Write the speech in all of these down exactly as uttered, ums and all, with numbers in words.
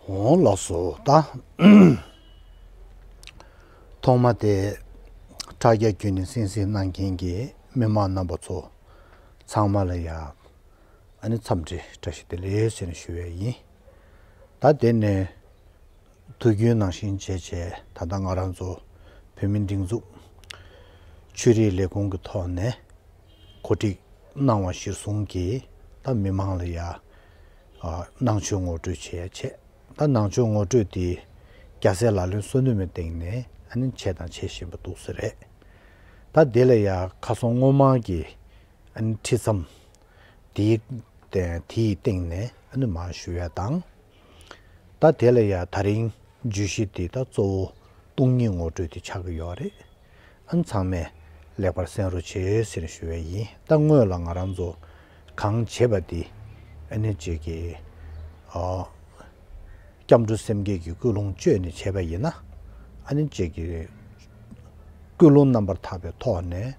འོང་ལགས་སོ། ད་ཐོག་མ་དེ་དྲ་རྒྱ་བརྒྱུད་ནས་གསན་གཟིགས་གནང་མཁན་གྱི་མི་མང་རྣམ་པ་ཚོ་ཚང་མ་ལ་ཡ་ཨ་ནི་འཚམས་འདྲི་བཀྲ་ཤིས་བདེ་ལེགས་ཟེར་ནས་ཞུ་བ་ཡིན། ད་དེ་ནས་དུས་རྒྱུན་ནང་བཞིན་བྱས་བྱས་ད་ལྟ་ང་རང་ཚོ་བོད་མི་སྒྲིག་འཛུགས་ཆོས་རིག་ལས་ཁུངས་ཀྱི་ཐོག་ནས་གོ་སྒྲིག་གནང་བ་གཞིར་བཟུང་གིས་ད་མི་མང་ལ་ཡ་ཨ་ནང་ཆོས་ངོ་སྤྲོད་བྱས་བྱས། ད་ནང་ཆོས་ངོ་སྤྲོད་དེ་རྒྱལ་སྲས་ལག་ལེན་སོ་བདུན་མའི་སྟེང་ནས་ཨ་ནི་བྱས་དང་བྱེད་བཞིན་པ་འདུག་ས་རེད། ད་དེ་ལ་ཡ་ཁ་སང་སྔོན་མ་གི་ཨ་ནི་ཁྲིད་མཚམས་དེའི་དེའི་སྟེང་ནས་ཨ་ནི་མར་ཞུ་ཡ་དང་། ད་དེ་ལ་ཡ་ད་རིང་བརྗོད་གཞི་དེ་ད་གཙོ་བོ་སྟོང་ཉིད་ངོ་སྤྲོད་དེ་ཆགས་ཀྱི་ཡོད་རེད། ཨ་ནི་ཚང་མས་ལེགས་པར་གསན་རོགས་བྱེད་ཟེར་ཞུ་བ་ཡིན། ད་སྔོན་ལ་ང་རང་ཚོ་གང་བྱེད་པ་དེ་ཨ་ནི་གཅིག་གི་ཨ་སྐྱབས་འགྲོ་སེམས་བསྐྱེད་ཀྱི་ཀུན་སློང་བཅོས་ནས་བྱས་པ་ཡིན་ན་ཨ་ནི་གཅིག་གི་ཀུན་སློང་རྣམ་པར་དག་པའི་ཐོག་ནས་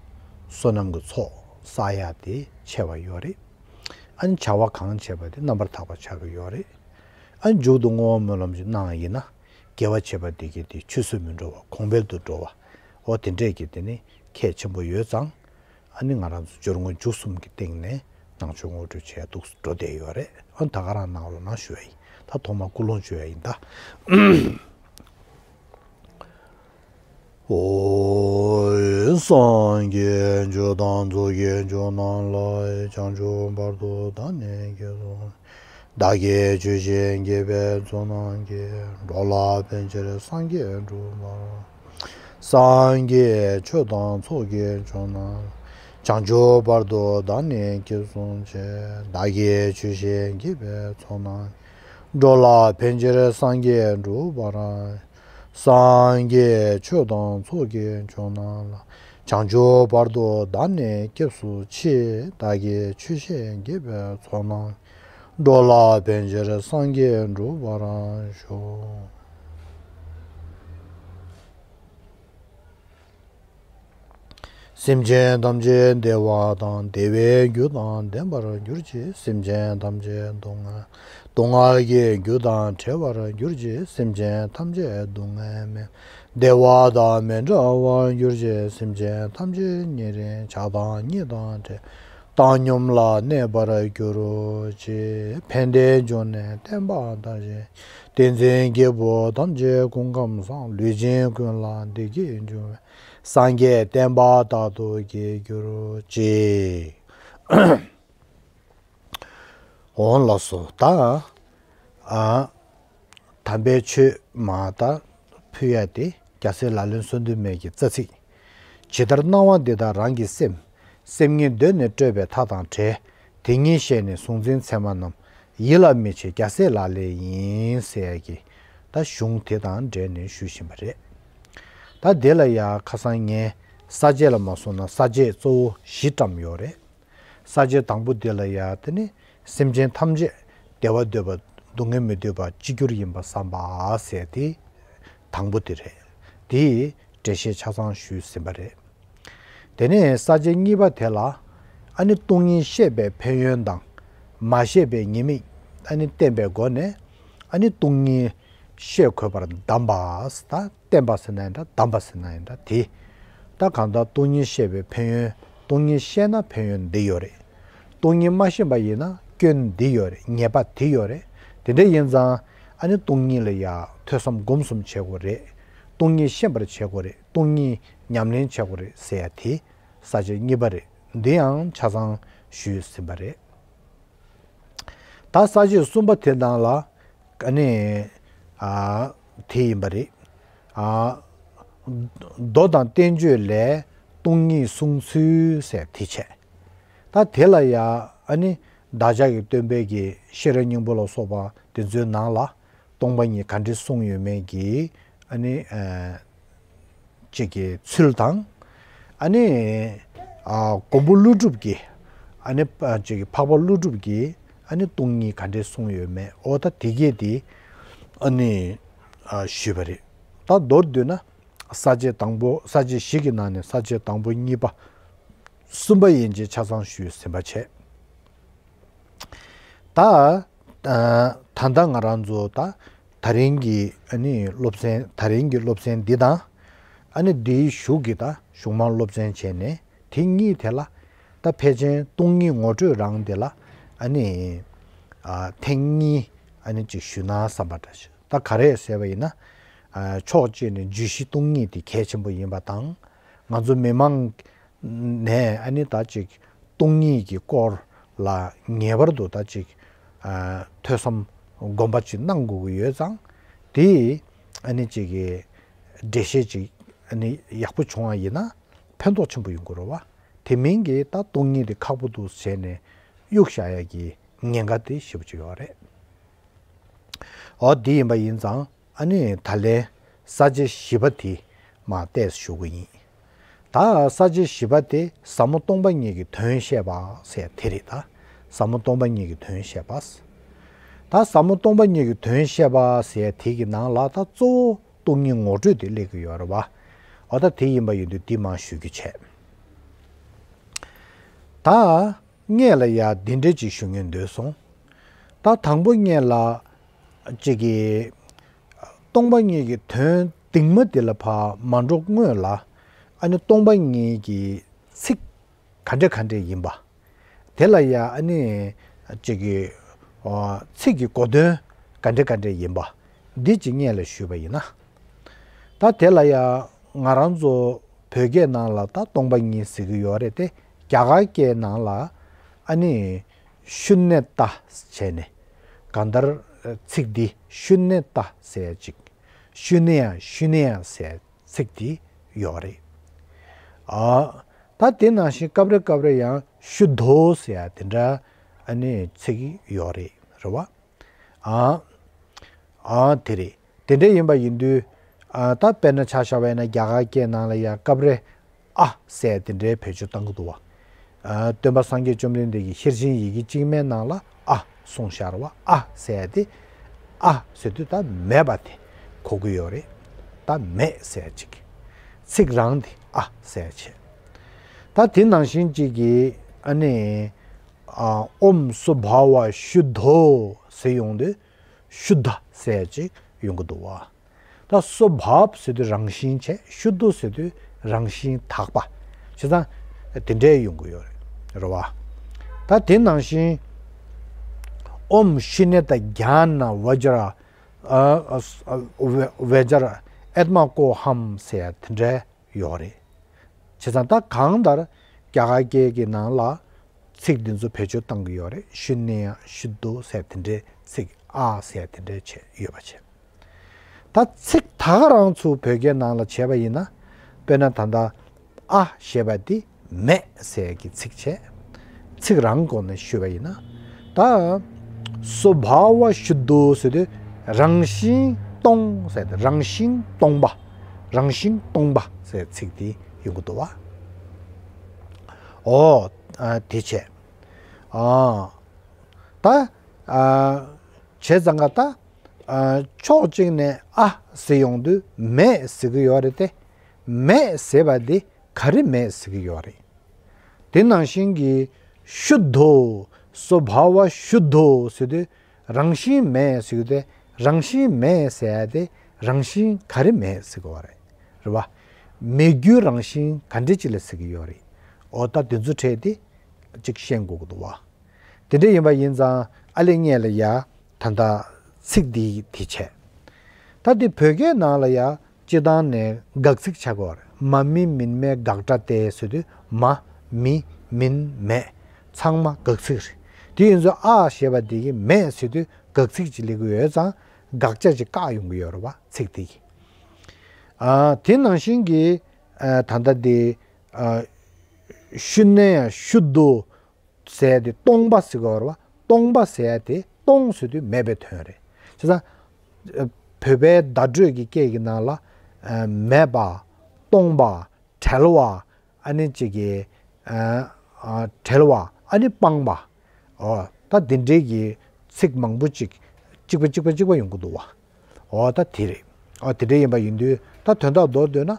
བསོད་ནམས་ཀྱི་ཚོགས་བསགས་ཡ་དེ་ཆེ་བ་ཡོད་རེད། ཨ་ནི་བྱ་བ་གང་བྱེད་པ་དེ་རྣམ་པར་དག་པ་ཆགས་ཀྱི་ཡོད་རེད། ཨ་ནི་མཇུག་ཏུ་བསྔོ་བ་སྨོན་ལམ་ཞིག་གནང་བ་ཡིན་ན་དགེ་བ་བྱེད་པ་དེ་གའི་དེ་ཆུད་ཟོས་མི་འགྲོ་བ་གོང་འཕེལ་དུ་འགྲོ་བ་འོ་དེ་འདྲས་ཀྱི་དེ་ནི་ཁྱད་ཆེན་པོ་ཡོད་ཙང་། ཨ་ནི་ང་རང་ཚོ་སྦྱོར་དངོས་མཇུག་གསུམ་གྱི་སྟེང་ནས་ནང་ཆོས་ངོ་སྤྲོད་བྱས་འདུག་འགྲོ་བསྡད་ཡོད་རེད། ཨ་ནི་ད་ག་རང་གནང་རོགས་གནང་ཞུ་བ་ཡིན། ད་ཐོག་མ་ཀུན་སློང་བཅོས་ཡ་ཡིན་ད། ཨོ། སངས་རྒྱས་ཆོས་དང་ཚོགས་ཀྱི་མཆོག་རྣམས་ལ། བྱང་ཆུབ་བར་དུ་བདག་ནི་སྐྱབས་སུ། བདག་གིས་ཆོས་བཤད་མཁས་པའི་ཚོགས་རྣམས་ཀྱིས། འགྲོ་ལ་ཕན་ཕྱིར་སངས་རྒྱས་འགྲུབ་པར། སངས་རྒྱས་ཆོས་དང་ཚོགས་ཀྱི་མཆོག་རྣམས། བྱང་ཆུབ་བར་དུ་བདག་ནི་སྐྱབས་སུ་མཆི། བདག་གིས་ཆོས་བཤད་མཁས་པའི་ཚོགས་རྣམས། འགྲོ་ལ་ཕན་ཕྱིར་སངས་རྒྱས་འགྲུབ་པར། སངས་རྒྱས་ཆོས་དང་ཚོགས་ཀྱི་མཆོག་རྣམས་ལ། བྱང་ཆུབ་བར་དུ་བདག་ནི་སྐྱབས་སུ་མཆི། བདག་གིས་ཆོས་བཤད་མཁས་པའི་ཚོགས་རྣམས། འགྲོ་ལ་ཕན་ཕྱིར་སངས་རྒྱས་འགྲུབ་པར་ཤོག། སེམས་ཅན་ཐམས་ཅད་བདེ་བ་དང་བདེ་བའི་རྒྱུ་དང་ལྡན་པར་གྱུར་ཅིག། སེམས་ཅན་ཐམས་ཅད་སྡུག་བསྔལ་སྡུག་བསྔལ་གྱི་རྒྱུ་དང་བྲལ་བར་གྱུར་ཅིག། སེམས་ཅན་ཐམས་ཅད་སྡུག་བསྔལ་མེད་བདེ་བ་དང་མི་འབྲལ་བར་གྱུར་ཅིག། སེམས་ཅན་ཐམས་ཅད་ཉེ་རིང་ཆགས་སྡང་གཉིས་དང་བྲལ། བཏང་སྙོམས་ལ་གནས་པར་གྱུར་ཅིག། ཕན་བདེའི་འབྱུང་གནས་བསྟན་པ་དར་ཞིང་། བསྟན་འཛིན་རྒྱལ་པོ་ཐམས་ཅད་སྐུ་ཁམས་བཟང་། ལུས་ཅན་ཀུན་ལ་བདེ་སྐྱིད་འབྱུང་བའི། སངས་རྒྱས་བསྟན་པ་རྟག་ཏུ་རྒྱས་གྱུར་ཅིག། འོང་ལགས་སོ། ད་ཨ་དམ་པའི་ཆོས་མ་ད་ཕུལ་ཡ་དེ་རྒྱལ་སྲས་ལག་ལེན་སོ་བདུན་མའི་གི་རྩ་ཚིག་ཇི་ལྟར་སྣང་བ་འདི་དག་རང་གི་སེམས། སེམས་ཉིད་གདོད་ནས་སྤྲོས་པའི་མཐའ་དང་བྲལ། དེ་ཉིད་ཤེས་ནས་གཟུང་འཛིན་མཚན་མ་རྣམས། ཡིད་ལ་མི་བྱེད་རྒྱལ་སྲས་ལག་ལེན་ཡིན། ཟེར་ཡ་གི་ད་གཞུང་དེ་དང་འབྲེལ་ནས་ཞུ་བཞིན་པ་རེད། ད་དེ་ལ་ཡ་ཁ་སང་ངས་ས་བཅད་ལ་མ་སོང་ན་ས་བཅད་གཙོ་བོ་བཞི་བཀྲམ་ཡོད་རེད། ས་བཅད་དང་པོ་དེ་ལ་ཡ་དེ་ནི་སེམས་ཅན་ཐམས་ཅད་བདེ་བ་འདོད་པ་སྡུག་བསྔལ་མི་འདོད་པ་གཅིག་གྱུར་ཡིན་པ་བསམ་པ་ཟེར་དེ་དང་པོ་དེ་རེད། དེའི་འགྲེལ་བཤད་ཆ་ཚང་ཞུས་ཟིན་པ་རེད། དེ་ནས་ས་བཅད་གཉིས་པ་དེ་ལ་ཨ་ནི་སྟོང་ཉིད་ཤེས་པའི་ཕན་ཡོན་དང་མ་ཤེས་པའི་ཉེས་དམིགས་ཨ་ནི་བསྟན་པའི་སྒོ་ནས་ཨ་ནི་སྟོང་ཉིད་ཤེས་དགོས་པར་གདམས་པ་ད། བསྟན་པ་ཟེར་ན་ཡང་འདྲ། གདམས་པ་ཟེར་ན་ཡང་འདྲ། དེ་ད་གང་ལྟར་སྟོང་ཉིད་ཤེས་པའི་ཕན་ཡོན། སྟོང་ཉིད་ཤེས་ན་ཕན་ཡོན་འདི་ཡོད་རེད། སྟོང་ཉིད་མ་ཤེས་པ་ཡིན་ན་སྐྱོན་འདི་ཡོད་རེད། ཉེས་པ་དེ་ཡོད་རེད། དེ་འདྲ་ཡིན་ཙང་ཨ་ནི་སྟོང་ཉིད་ལ་ཡ་ཐོས་བསམ་སྒོམ་གསུམ་བྱེད་དགོས་རེད། སྟོང་ཉིད་ཤེས་པར་བྱེད་དགོས་རེད། སྟོང་ཉིད་ཉམས་ལེན་བྱེད་དགོས་རེད་ཟེར་ཡ་དེ་ས་བཅད་གཉིས་པ་རེད། འདི་ཡང་ཆ་ཚང་ཞུས་ཟིན་པ་རེད། ད་ས་བཅད་གསུམ་པ་དེ་ནང་ལ་ཨ་ནི་ཨ་དེ་ཡིན་པ་རེད། ཨ་མདོ་དང་བསྟན་བཅོས་ལས་སྟོང་ཉིད་གསུང་ཚུལ་ཟེར་དེ་བྱས། ད་དེ་ལ་ཡ་ཨ་ནི་བདག་ཅག་གི་སྟོན་པའི་གི་ཤེས་རབ་སྙིང་པོ་ལ་སོགས་པ་དེ་ཚོའི་ནང་ལ་སྟོང་པ་ཉིད་ག་འདྲས་གསུངས་ཡོད་མེད་ཀྱི་ཨ་ནི་ཨ། ཅིག་གི་ཚུལ་དང་། ཨ་ནི་ཨ་མགོན་པོ་ཀླུ་སྒྲུབ་ཀྱིས་ཨ་ནི་ཨ་ཅིག་གི་འཕགས་པ་ཀླུ་སྒྲུབ་ཀྱིས་ཨ་ནི་སྟོང་ཉིད་ག་འདྲས་གསུངས་ཡོད་མེད་འོ་ད་དེ་གས་དེ་ཨ་ནི་ཨ་ཞུས་པ་རེད། ད་མདོར་བསྡུས་ན་ས་བཅད་དང་པོ་ས་བཅད་བཞི་གི་ནང་ནས་ས་བཅད་དང་པོ་གཉིས་པ་གསུམ་པ་ཡན་ཆད་ཆ་ཚང་ཞུས་ཟིན་པ་བྱས། ད་ད་ལྟ་ང་རང་ཚོ་ད་ ད་རིང་གི་ཨ་ནི་སློབ་ཚན། ད་རིང་གི་སློབ་ཚན་འདི་དང་། ཨ་ནི་འདིའི་གཞུག་གི་ད་གཞུང་མང་སློབ་ཚན་བྱས་ནས། དེ་གཉིས་དེ་ལ་ད་ཕལ་ཆེར་སྟོང་ཉིད་ངོ་སྤྲོད་རང་དེ་ལ་ཨ་ནི་ཨ་ཐེངས་གཉིས་ཨ་ནི་ཅིག་ཞུས་ན་བསམ་པ་འདྲ་ཞིག་ད་ག་རེ་ཟེར་བ་ཡིན་ན། ཨ་ཕྱོགས་གཅིག་ནས་བརྗོད་གཞི་སྟོང་ཉིད་དེ་གལ་ཆེན་པོ་ཡིན་པ་དང་། ང་ཚོ་མི་མང་ནས་ཨ་ནི་ད་ཅིག་སྟོང་ཉིད་ཀྱི་སྐོར་ལ་ངེས་པར་དུ་ད་ཅིག་ཨ་ཐོས་བསམ་སྒོམ་པ་ཅིག་གནང་དགོས་ཀྱི་ཡོད་ཙང་། དེ་ཨ་ནི་ཅིག་གི་འགྲེལ་བཤད་ཅིག་ཨ་ནི་ཡག་པོ་བྱུང་བ་ཡིན་ན་ཕན་ཐོགས་ཆེན་པོ་ཡོང་གི་རེད་བ། དེ་མིན་གྱི་ད་སྟོང་ཉིད་དེ་ཁག་པོ་འདུག་བྱས་ནས་གཡུག་བཞག་ཡ་གི་ཉེན་ཁ་དེ་ཞེ་པོ་ཅིག་ཡོད་རེད། འོ་དེ་ཡིན་པ་ཡིན་ཙང་། ཨ་ནི་ད་ལན་ས་བཅད་བཞི་པ་དེ་མར་ཏོག་ཙམ་ཞུ་གི་ཡིན། ད་ས་བཅད་བཞི་པ་དེ་ཟབ་མོ་སྟོང་པ་ཉིད་ཀྱི་དོན་བཤད་པ་ཟེར་དེ་རེད། ད་ཟབ་མོ་སྟོང་པ་ཉིད་ཀྱི་དོན་བཤད་པ། ད་ཟབ་མོ་སྟོང་པ་ཉིད་ཀྱི་དོན་བཤད་པ་ཟེར་དེ་གི་ནང་ལ་ད་གཙོ་བོ་སྟོང་ཉིད་ངོ་སྤྲོད་དེ་སླེབས་ཀྱི་ཡོད་རེད་བ། འོ་ད་དེ་ཡིན་པ་ཡིན་དུས་འདི་མར་ཞུ་རྒྱུ་བྱས། ད་སྔོན་ལ་ཡ་འདི་འདྲ་ཅིག་ཞུ་སྙིང་འདོད་སོང་། ད་དང་པོ་སྔོན་ལ་ཅིག་གི་སྟོང་པ་ཉིད་ཀྱི་དོན་གདིང་མ་འདི་ལ་ཕར་མ་འགྲོ་སྔོན་ལ། ཨ་ནི་སྟོང་པ་ཉིད་ཀྱི་ཚིག་ག་འདྲ་ག་འདྲ་ཡིན་པ། དེ་ལ་ཡ་ཨ་ནི་ཅིག་གི་ཨ་ཚིག་གི་གོ་དོན་ག་འདྲ་ག་འདྲ་ཡིན་པ། འདི་ཅིག་སྔོན་ལ་ཞུས་པ་ཡིན་ན། ད་དེ་ལ་ཡ་ང་རང་ཚོ་བོད་སྐད་ནང་ལ་ད་སྟོང་པ་ཉིད་ཟེར་གྱི་ཡོད་རེད་དེ། རྒྱ་གར་སྐད་ནང་ལ་ཨ་ནི་ཤུ་ནྱ་ཏ་བྱས་ནས། གང་ལྟར་ཚིག་འདི་ཤུ་ནྱ་ཏ་ཟེར་ཅིག་ཤུ་ནྱ་ཡ་ཤུ་ནྱ་ཡ་ཟེར་ཚིག་འདི་ཡོད་རེད། ཨ་ད་དེ་ནང་བཞིན་སྐབས་རེ་སྐབས་རེ་ཡང་ཤུ་དྷོ་ཟེར་ཡ་དེ་འདྲ་ཨ་ནི་ཚིག་ཡོད་རེད། རེད་བ། ཨ་ཨ་དེ་རེད། དེ་འདྲ་ཡིན་པ་ཡིན་དུས། ཨ་ད་དཔེར་ན་ཆ་བཞག་པ་ཡིན་ན། རྒྱ་གར་སྐད་ནང་ལ་ཡང་སྐབས་རེ་ཨ་ཟེར་དེ་འདྲའི་བེད་སྤྱོད་བཏང་གི་འདུག་བ། ཨ་སྟོན་པ་སངས་རྒྱས་བཅོམ་ལྡན་འདས་ཀྱིས་ཤེར་ཕྱིན་ཡི་གེ་གཅིག་མའི་ནང་ལ་ཨ་གསུངས་ཤག་རེད་བ། ཨ་ཟེར་དེ། ཨ་ཟེར་དུས་ད་མེད་པ་དེ་གོ་གི་ཡོད་རེད། ད་མེད་ཟེར་ཅིག་ཚིག་རང་དེ་ཨ་ཟེར་བྱས། ད་དེ་ནང་བཞིན་ཅིག་གི་ཨ་ནི་ཨ་ཨོཾ་སྭ་བྷཱ་ཝ་ཤུདྡྷོ་ཟེར་ཡོང་དུས། ཤུདྡྷ་ཟེར་ཅིག་ཡོང་གི་འདུག་བ། ད་སྭ་བྷཱ་བ་ཟེར་དུས་རང་བཞིན་བྱས། ཤུདྡྷོ་ཟེར་དུས་རང་བཞིན་དག་པ། བྱས་ཙང་དེ་འདྲའི་ཡོང་གི་ཡོད་རེད། རེད་བ། ད་དེ་ནང་བཞིན་ཨོཾ་ཤུ་ནྱ་ཏ་གྱཱ་ན་བཛྲ་ཨ་ཨ་ཨ་བཛྲ་ཨཱཏྨ་ཀོ་ཧཾ་ཟེར་དེ་འདྲའི་ཡོད་རེད། བྱས་ཙང་ད་གང་ལྟར་རྒྱ་གར་སྐད་ཀྱི་ནང་ལ་ཚིག་འདི་ཚོ་བེད་སྤྱོད་བཏང་གི་ཡོད་རེད། ཤུ་ནྱ་ཡ་ཤུདྡྷོ་ཟེར་དེ་འདྲའི་ཚིག་ཨ་ཟེར་དེ་འདྲའི་བྱས་ཡོད་པ་བྱས། ད་ཚིག་ད་ག་རང་ཚུར་བོད་སྐད་ནང་ལ་བྱས་པ་ཡིན་ན། དཔེར་ན་ད་ལྟ་ཨ་ཞེས་པ་འདི་མེད་ཟེར་གྱི་ཚིག་བྱས། ཚིག་རང་སྒོ་ནས་ཞུས་པ་ཡིན་ན། ད་སྭ་བྷཱ་ཝ་ཤུདྡྷོ་ཟེར་དུས་རང་བཞིན་སྟོང་ཟེར་ཏེ། རང་བཞིན་སྟོང་པ། རང་བཞིན་སྟོང་པ་ཟེར་ཚིག་དེ་ཡོང་གི་འདུག་བ། ཨོ། ཨ་དེ་བྱས། ཨ་ད་ཨ་བྱས་ཙང་ཀ་ད་ཨ་ཕྱོགས་གཅིག་ནས་ཨ་ཟེར་ཡོང་དུས་མེད་ཟེར་གྱི་ཡོད་རེད་དེ། མེད་ཟེར་བ་འདི་ག་རེ་མེད་ཟེར་གྱི་ཡོད་རེད། དེ་ནང་བཞིན་གྱི་ཤུདྡྷོ། སྭ་བྷཱ་ཝ་ཤུདྡྷོ་ཟེར་དུས་རང་བཞིན་མེད་ཟེར་གྱི་དེ། རང་བཞིན་མེད་ཟེར་ཡ་དེ་རང་བཞིན་ག་རེ་མེད་ཟེར་གྱི་ཡོད་རེད། རེད་བ། མེད་རྒྱུའི་རང་བཞིན་ག་འདྲ་ཅིག་ལ་ཟེར་གྱི་ཡོད་རེད། འོ་ད་དེ་ཚོ་ཕྲད་དེ་གཅིག་ཤེས་དགོས་ཀྱི་འདུག་བ། དེ་འདྲ་ཡིན་པ་ཡིན་ཙང་ཨ་ལས་སྔོན་ལ་ཡ་ད་ལྟ་ཚིག་འདི་དེ་བྱས། ད་འདི་བོད་སྐད་ནང་ལ་ཡ་སྤྱིར་བཏང་ནས་དགག་ཚིག་ཆགས་ཀྱི་ཡོད་རེད། མ་མི་མིན་མེད་དགག་སྒྲ་སྟེ་ཟེར་དུས། མ་མི་མིན་མེད་ཚང་མ་དགག་ཚིག་རེད། དེ་ཡིན་ཙང་ཨ་ཞེས་པ་འདི་གི་མེད་ཟེར་དུས་དགག་ཚིག་ཅིག་སླེབས་ཀྱི་ཡོད་ཙང་དགག་བྱ་ཅིག་བཀག་ཡོང་གི་ཡོད་རེད་བ། ཚིག་འདི་གི། ཨ་དེ་ནང་བཞིན་གྱི་ཨ་ད་ལྟ་འདི་ཨ་ཤུ་ནྱ་ཡ་ཤུདྡྷོ་ཟེར་ཡ་དེ་སྟོང་པ་ཟེར་གྱི་ཡོད་རེད་བ། སྟོང་པ་ཟེར་ཡ་དེ་སྟོང་ཟེར་དུས་མེད་པའི་དོན་རེད། བྱས་ཙང་ཨ་བོད་པའི་བརྡ་སྤྲོད་ཀྱི་སྐད་ཀྱི་ནང་ལ་ཨ་མེད་པ། སྟོང་པ། བྲལ་བ། ཨ་ནི་ཅིག་གི་ཨ་ཨ་བྲལ་བ། ཨ་ནི་སྤངས་པ། འོ་ད་འདི་འདྲའི་གི་ཚིག་མང་པོ་ཅིག་གཅིག་པ་གཅིག་པ་གཅིག་པ་ཡོང་གི་འདུག་བ། འོ་ད་དེ་རེད། འོ་དེ་འདྲ་ཡིན་པ་ཡིན་དུས་ད་དོན་དག་མདོར་བསྡུས་ན།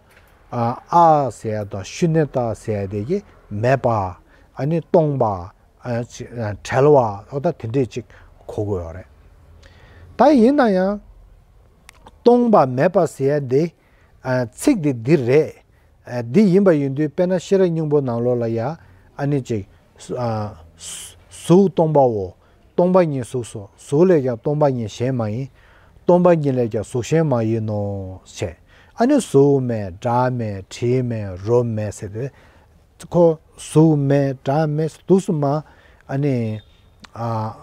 ཨ་ཨ་ཟེར་ཡ་དང་ཤུ་ནྱ་ཏ་ཟེར་ཡ་དེ་གི་མེད་པ། ཨ་ནི་སྟོང་པ། ཨ་ཅི་ཨ་བྲལ་བ། འོ་ད་དེ་འདྲས་ཅིག་གོ་དགོས་ཡོད་རེད། ད་ཡིན་ན་ཡང་ སྟོང་པ་མེད་པ་ཟེར་ཡ་འདི། ཨ། ཚིག་འདི་འདི་རེད། ཨ། འདི་ཡིན་པ་ཡིན་དུས་དཔེར་ན་ཤེས་རབ་སྙིང་པོ་ནང་ལོགས་ལ་ཡ། ཨ་ནི་ཅིག་ཨ། གཟུགས་སྟོང་པའོ། སྟོང་པ་ཉིད་གཟུགས་སོ། གཟུགས་ལས་ཀྱང་སྟོང་པ་ཉིད་གཞན་མ་ཡིན། སྟོང་པ་ཉིད་ལས་ཀྱང་གཟུགས་གཞན་མ་ཡིན་ནོ། ཞེས། ཨ་ནི་གཟུགས་མེད་སྒྲ་མེད་དྲི་མེད་རོ་མེད་ཟེར་ཏེ། ཁོ་གཟུགས་མེད་སྒྲ་མེད་འདུག་སེ་མ། ཨ་ནི། ཨ།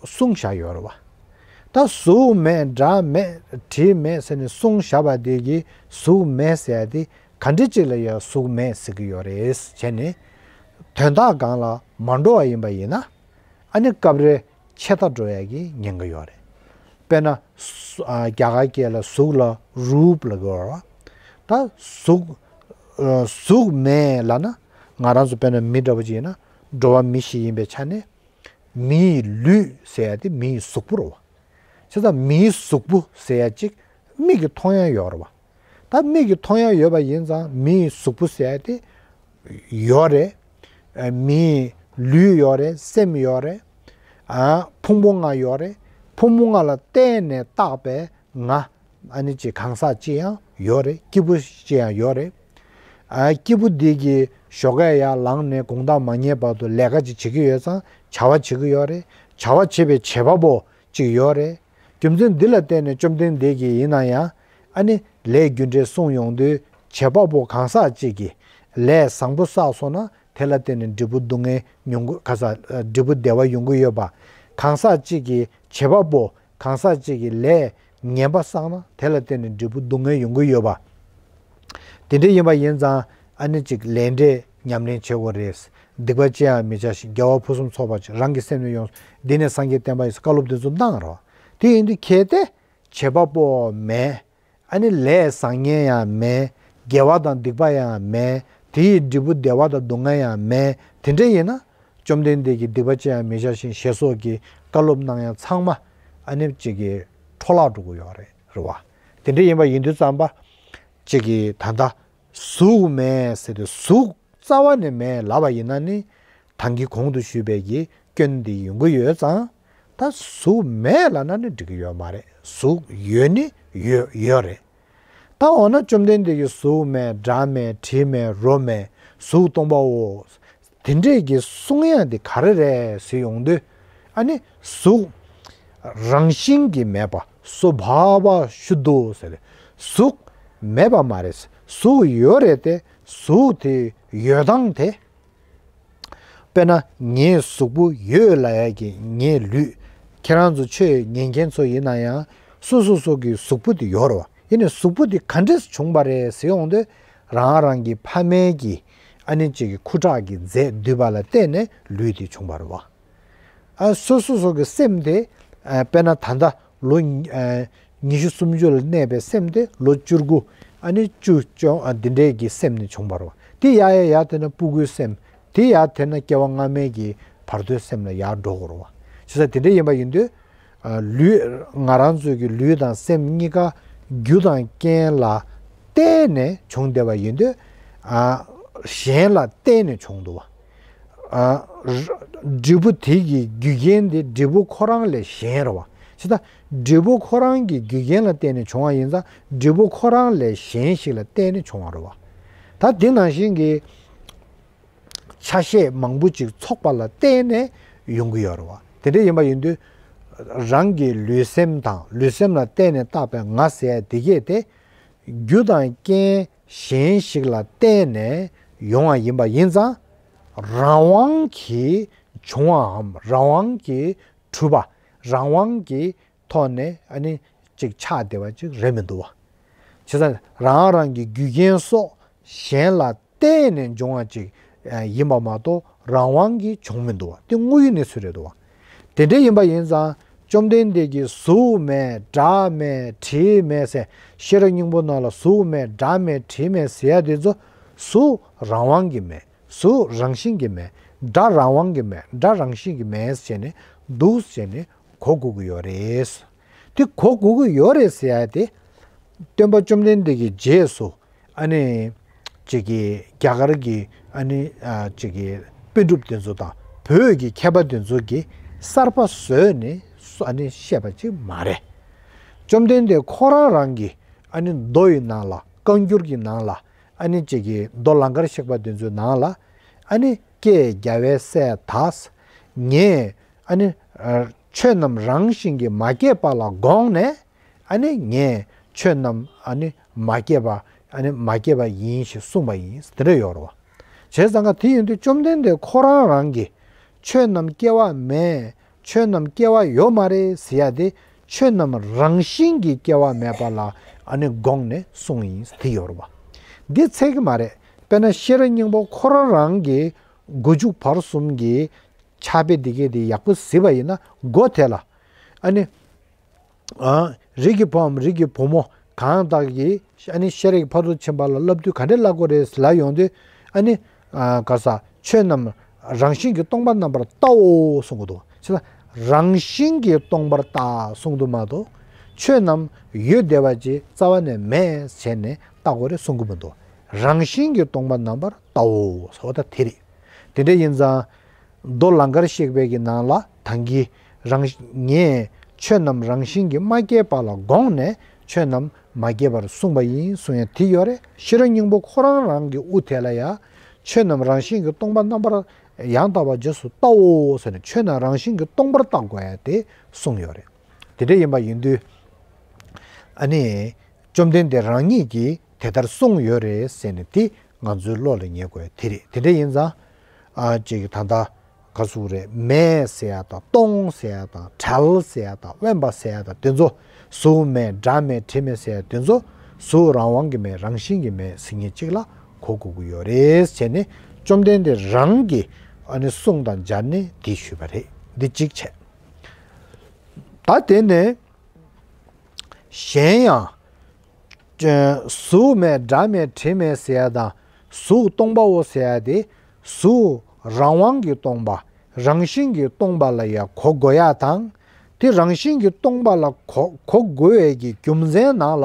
གསུངས་བཞག་ཡོད་རེད་བ། ད་གཟུགས་མེད་སྒྲ་མེད་དྲི་མེད་ཟེར་ནས་གསུངས་བཞག་པ་དེ་གི་གཟུགས་མེད་ཟེར་ཡ་དེ་ག་འདྲ་ཅིག་ལ་ཡང་གཟུགས་མེད་ཟེར་གི་ཡོད་རེད་བྱས་ནས། དོན་དག་སྒང་ལ་མ་འགྲོ་བ་ཡིན་པ་ཡིན་ན། ཨ་ནི་སྐབས་རེ་ཆད་ལྟ་འགྲོ་ཡ་གི་ཉེན་ཁ་ཡོད་རེད། དཔེར་ན། སུ། ཨ། རྒྱ་གར་སྐད་ལ་གཟུགས་ལ་རུབ་ལབ་ཀྱི་ཡོད་རེད་བ། ད་གཟུགས། ཨ། གཟུགས་མེད་ལབ་ན། ང་རང་ཚོ་དཔེར་ན་མི་འདྲ་བོ་ཅིག་ཡིན་ན། འགྲོ་བ་མི་ཞིག་ཡིན་པའི་ཆ་ནས། མིའི་ལུས་ཟེར་ཡ་དེ་མིའི་གཟུགས་པོ་རེད་བ། བྱས་ཙང་མིའི་གཟུགས་པོ་ཟེར་ཡ་ཅིག་མིག་གིས་མཐོང་ཡ་ཡོད་རེད་བ། ད་མིག་གིས་མཐོང་ཡ་ཡོད་པ་ཡིན་ཙང་མིའི་གཟུགས་པོ་ཟེར་ཡ་དེ་ཡོད་རེད། ཨ། མིའི་ལུས་ཡོད་རེད། སེམས་ཡོད་རེད། ཨ། ཕུང་པོ་ལྔ་ཡོད་རེད། ཕུང་པོ་ལྔ་ལ་བརྟེན་ནས་བཏགས་པའི་ང་། ཨ་ནི་ཅིག་གང་ཟག་ཅིག་ཡང་ཡོད་རེད། སྐྱེས་བུ་ཅིག་ཡང་ཡོད་རེད། ཨ། སྐྱེས་བུ་འདི་གིས་ཞོགས་ཀས་ཡར་ལངས་ནས་དགོང་དག་མ་ཉལ་བར་དུ་ལས་ཀ་ཅིག་བྱེད་ཀྱི་ཡོད་ཙང་བྱ་བ་བྱེད་ཀྱི་ཡོད་རེད། བྱ་བ་བྱེད་པའི་བྱེད་པ་པོ་ཅིག་ཡོད་རེད། རྒྱུ་མཚན་འདི་ལ་བརྟེན་ནས་བཅོམ་ལྡན་འདས་ཀྱིས་ཡིན་ན་ཡང་། ཨ་ནི་ལས་རྒྱུ་འབྲས་གསུངས་ཡོང་དུས། བྱེད་པ་པོ་གང་ཟག་ཅིག་གིས་ལས་བཟང་པོ་བསགས་སོང་ན། དེ་ལ་བརྟེན་ནས་འབྲས་བུ་སྡུག་བསྔལ་མྱོང་གི། ག་ས། ཨ། འབྲས་བུ་བདེ་བ་ཡོང་གི་ཡོད་པ། གང་ཟག་ཅིག་གིས། བྱེད་པ་པོ་གང་ཟག་ཅིག་གིས་ལས་ངན་པ་བསགས་ན། དེ་ལ་བརྟེན་ནས་འབྲས་བུ་སྡུག་བསྔལ་ཡོང་གི་ཡོད་པ། དེ་འདྲ་ཡིན་པ་ཡིན་ཙང་། ཨ་ནི་ཅིག་ལས་འབྲས་ཉམས་ལེན་བྱེད་དགོས་རེད། སྡིག་པ་ཅི་ཡང་མི་བྱ་ཞིང་། དགེ་བ་ཕུན་སུམ་ཚོགས་པར་སྤྱད། རང་གི་སེམས་ནི་ཡོངས་སུ། འདི་ནི་སངས་རྒྱས་བསྟན་པ་ཡིན། བཀའ་སློབ་འདི་ཚོ་གནང་རོགས། དེ་ཡིན་དུས་གལ་ཏེ་བྱེད་པ་པོ་མེད། ཨ་ནི་ལས་བཟང་ངན་ཡང་མེད། དགེ་བ་དང་སྡིག་པ་ཡང་མེད། དེ་ཡི་འབྲས་བུ་བདེ་བ་དང་སྡུག་བསྔལ་ཡང་མེད། དེ་འདྲ་ཡིན་ན། བཅོམ་ལྡན་འདས་ཀྱིས་སྡིག་པ་ཅི་ཡང་མི་བྱ་ཞིང་། ཞེས་སོགས་ཀྱི་བཀའ་སློབ་གནང་ཡ་ཚང་མ་ཨ་ནི་ཅིག་གི་འཕྲོ་བརླག་འགྲོ་གི་ཡོད་རེད། རེད་བ། དེ་འདྲ་ཡིན་པ་ཡིན་དུས་ཙམ་པ། ཅིག་གི་ད་ལྟ་གཟུགས་མེད་ཟེར་དུས། གཟུགས་རྩ་བ་ནས་མེད་ལབ་པ་ཡིན་ན་ནི། ད་གིན་གོང་དུ་ཞུས་པའི་གི་སྐྱོན་འདི་ཡོང་གི་ཡོད་ཙང་། ད་གཟུགས་མེད་ལབ་ན་ནི་འགྲིག་གི་ཡོད་མ་རེད། གཟུགས་ཡོད་ནི་ཡོད་ཡོད་རེད། ད་འོ་ན་བཅོམ་ལྡན་འདས་ཀྱིས་གཟུགས་མེད། སྒྲ་མེད། དྲི་མེད། རོ་མེད། གཟུགས་སྟོང་པའོ། དེ་འདྲས་ཀྱི་གསུང་ཡ་འདི་ག་རེ་རེད་ཟེར་ཡོང་དུས། ཨ་ནི་གཟུགས་རང་བཞིན་གྱིས་མེད་པ། སྭ་བྷཱ་ཝ་ཤུདྡྷོ་ཟེར་ཏེ། གཟུགས་མེད་པ་མ་རེད། གཟུགས་ཡོད་རེད་དེ། གཟུགས་དེ་ཡོད་སྟངས་དེ། དཔེར་ན་ངའི་གཟུགས་པོ་ཡོད་ལབ་ཡ་གི་ངའི་ལུས། ཁྱེད་རང་ཚོ་ཆོས་ཉན་མཁན་ཚོ་ཡིན་ན་ཡང་། སོ་སོ་སོ་གི་གཟུགས་པོ་དེ་ཡོད་རེད་བ། ཡིན་ནའི་གཟུགས་པོ་དེ་ག་འདྲས་བྱུང་བ་རེད་ཟེར་ཡོང་དུས། རང་རང་གི་ཕ་མའི་གི་ཨ་ནི་ཅིག་གི་ཁུ་ཁྲག་གི་རྫས་འདུས་པ་ལ་བརྟེན་ནས་ལུས་དེ་བྱུང་བ་རེད་བ། ཨ། སོ་སོ་སོ་གི་སེམས་དེ། ཨ། དཔེར་ན་ད་ལྟ་ལོ་ཉི་ཨ་ཉི་ཤུ་སུམ་ཅུ་ལ་གནས་པའི་སེམས་དེ་ལོ་བཅུ་དགུ། ཨ་ནི་བཅུ་བཅོ་ཨ་འདི་འདྲའི་གི་སེམས་ནས་བྱུང་བ་རེད་བ། དེ་ཡར་ཡར་ཡར་དེ་ན་སྤུ་གུའི་སེམས། དེ་ཡར་དེ་ན་སྐྱེ་བ་སྔ་མའི་གི་བར་དོའི་སེམས་ལ་ཡར་འགྲོ་དགོས་རེད་བ། བྱས་ཙང་དེ་འདྲ་ཡིན་པ་ཡིན་དུས། ཨ། ལུས། ང་རང་ཚོའི་གི་ལུས་དང་སེམས་གཉིས་ཀ་རྒྱུ་དང་རྐྱེན་ལ་བརྟེན་ནས་བྱུང་བསྡད་པ་ཡིན་དུས། ཨ། གཞན་ལ་བརྟེན་ནས་བྱུང་འདུག་བ། ཨ། འབྲས་བུ་དེ་གི་རྒྱུ་རྐྱེན་དེ་འབྲས་བུ་ཁོ་རང་ལས་གཞན་རེད་བ། བྱས་ཙང་འབྲས་བུ་ཁོ་རང་གི་རྒྱུ་རྐྱེན་ལ་བརྟེན་ནས་བྱུང་བ་ཡིན་ཙང་། འབྲས་བུ་ཁོ་རང་ལས་གཞན་ཞིག་ལ་བརྟེན་ནས་བྱུང་བ་རེད་བ། ད་དེ་ནང་བཞིན་གྱི་ཆ་ཤས་མང་པོ་ཅིག་ཚོགས་པ་ལ་བརྟེན་ནས་ཡོང་གི་ཡོད་རེད་བ། དེ་འདྲ་ཡིན་པ་ཡིན་དུས། རང་གི་ལུས་སེམས་དང་། ལུས་སེམས་ལ་བརྟེན་ནས་བཏགས་པའི་ང་ཟེར་ཡ་དེ་གས་དེ། རྒྱུ་དང་རྐྱེན་གཞན་ཞིག་ལ་བརྟེན་ནས་ཡོང་བ་ཡིན་པ་ཡིན་ཙང་། རང་དབང་གིས་བྱུང་བའམ་རང་དབང་གིས་གྲུབ་པ། རང་དབང་གི་ཐོག་ནས་ཨ་ནི་ཅིག་ཆགས་བསྡད་པ་ཅིག་རེད་མི་འདུག་བ། བྱས་ཙང་རང་རང་གི་རྒྱུ་རྐྱེན་སོགས་གཞན་ལ་བརྟེན་ནས་འབྱུང་བ་ཅིག་ཡིན་པ་མ་གཏོགས་རང་དབང་གིས་བྱུང་མི་འདུག་བ། དེ་དངོས་ཡོད་གནས་ཚུལ་རེད་འདུག་བ། དེ་འདྲ་ཡིན་པ་ཡིན་ཙང་། བཅོམ་ལྡན་འདས་ཀྱིས་གཟུགས་མེད། སྒྲ་མེད། དྲི་མེད་ཟེར། ཤེས་རབ་སྙིང་པོ་ནང་ལ་གཟུགས་མེད། སྒྲ་མེད། དྲི་མེད་ཟེར་ཡ་དེ་ཚོ་གཟུགས་རང་དབང་གིས་མེད། གཟུགས་རང་བཞིན་གྱིས་མེད། སྒྲ་རང་དབང་གིས་མེད། སྒྲ་རང་བཞིན་གྱིས་མེད་ཟེར་ནས་འདུག་ཟེར་ནས་གོ་དགོས་ཀྱི་ཡོད་རེད། དེ་གོ་དགོས་ཀྱི་ཡོད་རེད་ཟེར་ཡ་དེ། སྟོན་པ་བཅོམ་ལྡན་འདས་ཀྱི་རྗེས་སུ་ཨ་ནི་ཅིག་གི་རྒྱ་གར་གྱི་ཨ་ནི་ཨ་ཅིག་གི་པཎ་གྲུབ་དེ་ཚོ་དང་བོད་ཀྱི་མཁས་པ་དེ་ཚོ་གིས་གསར་པ་བཟོས་ནས་ཨ་ནི་བཤད་པ་ཅིག་མ་རེད། བཅོམ་ལྡན་འདས་ཁོ་རང་རང་གི་ཨ་ནི་མདོ་ཡི་ནང་ལ། བཀའ་འགྱུར་གྱི་ནང་ལ། ཨ་ནི་ཅིག་གི་མདོ་ལང་ཀར་གཤེགས་པ་དེ་ཚོའི་ནང་ལ། ཨ་ནི་ཀྱེ་རྒྱལ་བའི་སྲས་དག། ངས་ཨ་ནི་ཆོས་རྣམས་རང་བཞིན་གྱིས་མ་སྐྱེས་པ་ལ་དགོངས་ནས། ཨ་ནི་ངས་ཆོས་རྣམས་ཨ་ནི་མ་སྐྱེས་པ། ཨ་ནི་མ་སྐྱེས་པ་ཡིན་ཞེས་གསུངས་པ་ཡིན། དེ་འདྲ་ཡོད་རེད་བ། བྱས་ཙང་ཀ་དེ་ཡིན་དུས་བཅོམ་ལྡན་འདས་ཁོ་རང་རང་གིས་ཆོས་རྣམས་སྐྱེ་བ་མེད། ཆོས་རྣམས་སྐྱེ་བ་ཡོད་མ་རེད་ཟེར་ཡ་དེ། ཆོས་རྣམས་རང་བཞིན་གྱིས་སྐྱེ་བ་མེད་པ་ལ་ཨ་ནི་དགོངས་ནས་གསུངས་ཡིན་དེ་ཡོད་རེད་བ། འདི་ཚད་ཀྱི་མ་རེད། དཔེར་ན་ཤེས་རབ་སྙིང་པོ་ཁོ་རང་རང་གི་མགོ་མཇུག་བར་གསུམ་གྱི་ཕྱག་དཔེ་འདི་གས་དེ་ཡག་པོ་གཟིགས་པ་ཡིན་ན། མགོ་དེ་ལ་ཨ་ནི། ཨ། རིགས་ཀྱི་བུའམ་རིགས་ཀྱི་བུ་མོ་གང་དག་གིས་ཨ་ནི་ཤེས་རིག་ཕ་རོལ་ཕྱིན་པ་ལ་བསླབ་དུས་ག་འདྲས་བསླབ་དགོས་རེད་ལབ་ཡོང་དུས། ཨ་ནི། ཨ། ག་ས། ཆོས་རྣམས་རང་བཞིན་གྱིས་སྟོང་པ་རྣམ་པར་བལྟའོ་གསུང་གི་འདུག། ཅི་ལ། རང་བཞིན་གྱིས་སྟོང་པར་བལྟ་གསུང་གི་འདུག་མ་གཏོགས། ཆོས་རྣམས་ཡོད་བསྡད་པ་ཅིག་རྩ་བ་ནས་མེད་བྱས་ནས་བལྟ་དགོས་རེད་གསུང་གི་མི་འདུག། རང་བཞིན་གྱིས་སྟོང་པ་རྣམ་པར་བལྟའོ་ཟེར་བ་ད་དེ་རེད། དེ་འདྲ་ཡིན་ཙང་། མདོ་ལང་ཀར་གཤེགས་པའི་གི་ནང་ལ་ད་གིན་རང་། ངས་ཆོས་རྣམས་རང་བཞིན་གྱིས་མ་སྐྱེས་པ་ལ་དགོངས་ནས་ཆོས་རྣམས་མ་སྐྱེས་པར་གསུངས་པ་ཡིན་གསུང་ཡ་དེ་ཡོད་རེད། ཤེས་རབ་སྙིང་པོ་ཁོ་རང་རང་གི་དབུ་དེ་ལ་ཡ། ཆོས་རྣམས་རང་བཞིན་གྱིས་སྟོང་པ་རྣམ་པར་ཡང་དག་པར་རྗེས་སུ་བལྟའོ་ཟེར་ནས་ཆོས་རྣམས་རང་བཞིན་གྱིས་སྟོང་པར་བལྟ་དགོས་ཡ་དེ་གསུངས་ཡོད་རེད། དེ་འདྲ་ཡིན་པ་ཡིན་དུས། ཨ་ནི། བཅོམ་ལྡན་འདས་རང་ཉིད་ཀྱིས་དེ་ལྟར་གསུངས་ཡོད་རེད་ཟེར་ནས་དེ་ང་ཚོའི་བློ་ལ་ངེས་དགོས་དེ་རེད། དེ་འདྲ་ཡིན་ཙང་། ཨ། ཅིག་ད་ལྟ་ག་ཟེར་རེད། མེད་ཟེར་ཡ་དང་སྟོང་ཟེར་ཡ་དང་བྲལ་ཟེར་ཡ་དང་དབེན་པ་ཟེར་ཡ་དང་དེ་ཚོ། གཟུགས་མེད་སྒྲ་མེད་དྲི་མེད་ཟེར་ཡ་དེ་ཚོ། གཟུགས་རང་དབང་གིས་མེད། རང་བཞིན་གྱིས་མེད་ཟེར་མཁན་གཅིག་ལ་གོ་དགོས་ཀྱི་ཡོད་རེད་ཟེར་ནས་བཅོམ་ལྡན་འདས་རང་གིས་ཨ་ནི་གསུང་དང་སྦྱར་ནས་འདི་ཞུས་པ་རེད། འདི་གཅིག་བྱས། ད་དེ་ནས། གཞན་ཡང་། གཟུགས་མེད་སྒྲ་མེད་དྲི་མེད་ཟེར་ཡ་དང་། གཟུགས་སྟོང་པའོ་ཟེར་ཡ་དེ། གཟུགས་རང་དབང་གིས་སྟོང་པ། རང་བཞིན་གྱིས་སྟོང་པ་ལ་ཡ་གོ་དགོས་ཡ་དང་། དེ་རང་བཞིན་གྱིས་སྟོང་པ་ལ་གོ་གོ་དགོས་ཡས་ཀྱི་རྒྱུ་མཚན་ནང་ལ།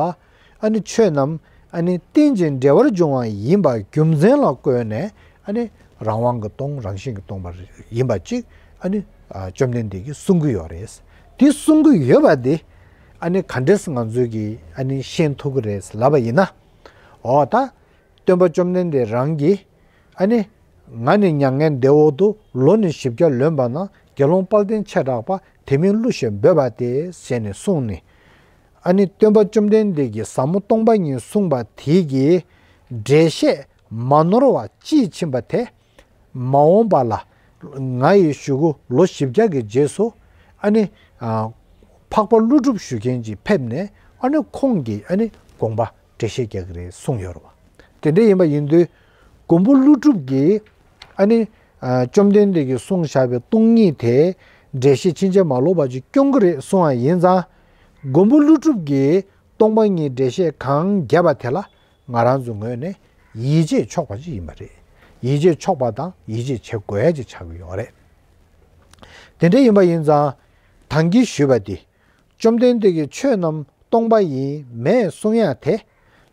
ཨ་ནི་ཆོས་རྣམས་ཨ་ནི་རྟེན་ཅིང་འབྲེལ་བར་འབྱུང་བ་ཡིན་པ་རྒྱུ་མཚན་ལ་བཀོད་ནས། ཨ་ནི་རང་དབང་གིས་སྟོང་། རང་བཞིན་གྱིས་སྟོང་པ་ཡིན་པ་ཅིག། ཨ་ནི་ཨ་བཅོམ་ལྡན་འདས་ཀྱིས་གསུང་གི་ཡོད་རེད། དེ་གསུང་གི་ཡོད་པ་དེ་ཨ་ནི་ག་འདྲས་ང་ཚོས་ཀྱིས་ཨ་ནི་ཤེས་ཐུབ་ཀྱི་རེད་ལབ་པ་ཡིན་ན། འོ་ད། སྟོན་པ་བཅོམ་ལྡན་འདས་རང་གིས། ཨ་ནི། ང་ནི་མྱ་ངན་འདས་འོག་ཏུ་ལོ་ནི་བཞི་བརྒྱ་ལོན་པ་ན་དགེ་སློང་དཔལ་ལྡན་ཆེ་དྲགས་པ་དེ་མིན་བསླུ་ཞེས་འབོད་པ་སྟེ་ཟེར་ནས་གསུངས་ནས། ཨ་ནི་སྟོན་པ་བཅོམ་ལྡན་འདས་ཀྱིས་ཟབ་མོ་སྟོང་པ་ཉིད་གསུངས་པ་དེ་གི་འགྲེལ་བཤད་མ་ནོར་བ་དཔྱིས་ཕྱིན་པ་དེ། མ་འོངས་པ་ལ་ང་ཡི་གཞུག་གུ་ལོ་བཞི་བརྒྱ་གི་རྗེས་སུ། ཨ་ནི། ཨ། འཕགས་པ་ཀླུ་སྒྲུབ་ཞུ་མཁན་ཅིག་ཕེབས་ནས། ཨ་ནི་ཁོང་གིས་ཨ་ནི་དགོངས་པ་འགྲེལ་བཤད་རྒྱག་གི་རེད་གསུངས་ཡོད་རེད་བ། དེ་འདྲ་ཡིན་པ་ཡིན་དུས། མགོན་པོ་ཀླུ་སྒྲུབ་ཀྱིས་ཨ་ནི། ཨ། བཅོམ་ལྡན་འདས་ཀྱིས་གསུངས་བཞག་པའི་སྟོང་ཉིད་དེ་འགྲེལ་བཤད་ཕྱིན་ཅི་མ་ལོག་པ་ཅིག་སྐྱོན་གྱི་རེད་གསུངས་པ་ཡིན་ཙང་། མགོན་པོ་ཀླུ་སྒྲུབ་ཀྱིས་སྟོང་པ་ཉིད་འགྲེལ་བཤད་གང་བརྒྱབ་པ་དེ་ལ་ང་རང་ཚོའི་ངོས་ནས་ཡིད་ཆེས་ཆོག་པ་ཅིག་ཡིན་པ་རེད། ཡིད་ཆེས་ཆོག་པ་དང་ཡིད་ཆེས་བྱེད་དགོས་ཡ་ཅིག་ཆགས་ཀྱི་ཡོད་རེད། དེ་འདྲ་ཡིན་པ་ཡིན་ཙང་། ད་གིན་ཞུས་པ་དེ། བཅོམ་ལྡན་འདས་ཀྱིས་ཆོས་རྣམས་སྟོང་པ་ཡིན་མེད་གསུང་ཡ་དེ།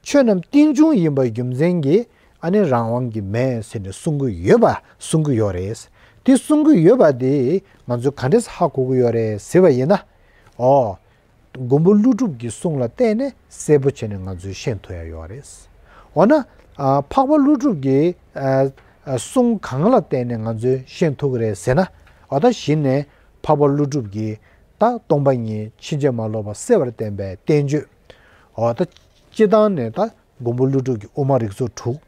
ཆོས་རྣམས་རྟེན་འབྱུང་ཡིན་པའི་རྒྱུ་མཚན་གྱིས་ཨ་ནི་རང་དབང་གིས་མེད་ཟེར་ནས་གསུང་གི་ཡོད་པ་གསུང་གི་ཡོད་རེད། དེ་གསུང་གི་ཡོད་པ་དེ་ང་ཚོས་ག་འདྲས་ཧ་གོ་གི་ཡོད་རེད་ཟེར་བ་ཡིན་ན། ཨོ། མགོན་པོ་ཀླུ་སྒྲུབ་ཀྱི་གསུང་ལ་བརྟེན་ནས་གསལ་པོ་བྱས་ནས་ང་ཚོས་ཤེས་ཐུབ་ཡ་ཡོད་རེད། འོ་ན། ཨ། འཕགས་པ་ཀླུ་སྒྲུབ་ཀྱི། ཨ། ཨ། གསུང་གང་ལ་བརྟེན་ནས་ང་ཚོས་ཤེས་ཐུབ་ཀྱི་རེད་ཟེར་ན། འོ་ད་གཞི་ནས་འཕགས་པ་ཀླུ་སྒྲུབ་ཀྱིས་ད་སྟོང་པ་ཉིད་ཕྱིན་ཅི་མ་ལོག་པ་གསལ་བར་བསྟན་པའི་བསྟན་བཅོས། འོ་ད་སྤྱི་བཏང་ནས་ད་མགོན་པོ་ཀླུ་སྒྲུབ་ཀྱི་དབུ་མ་རིགས་ཚོགས་དྲུག།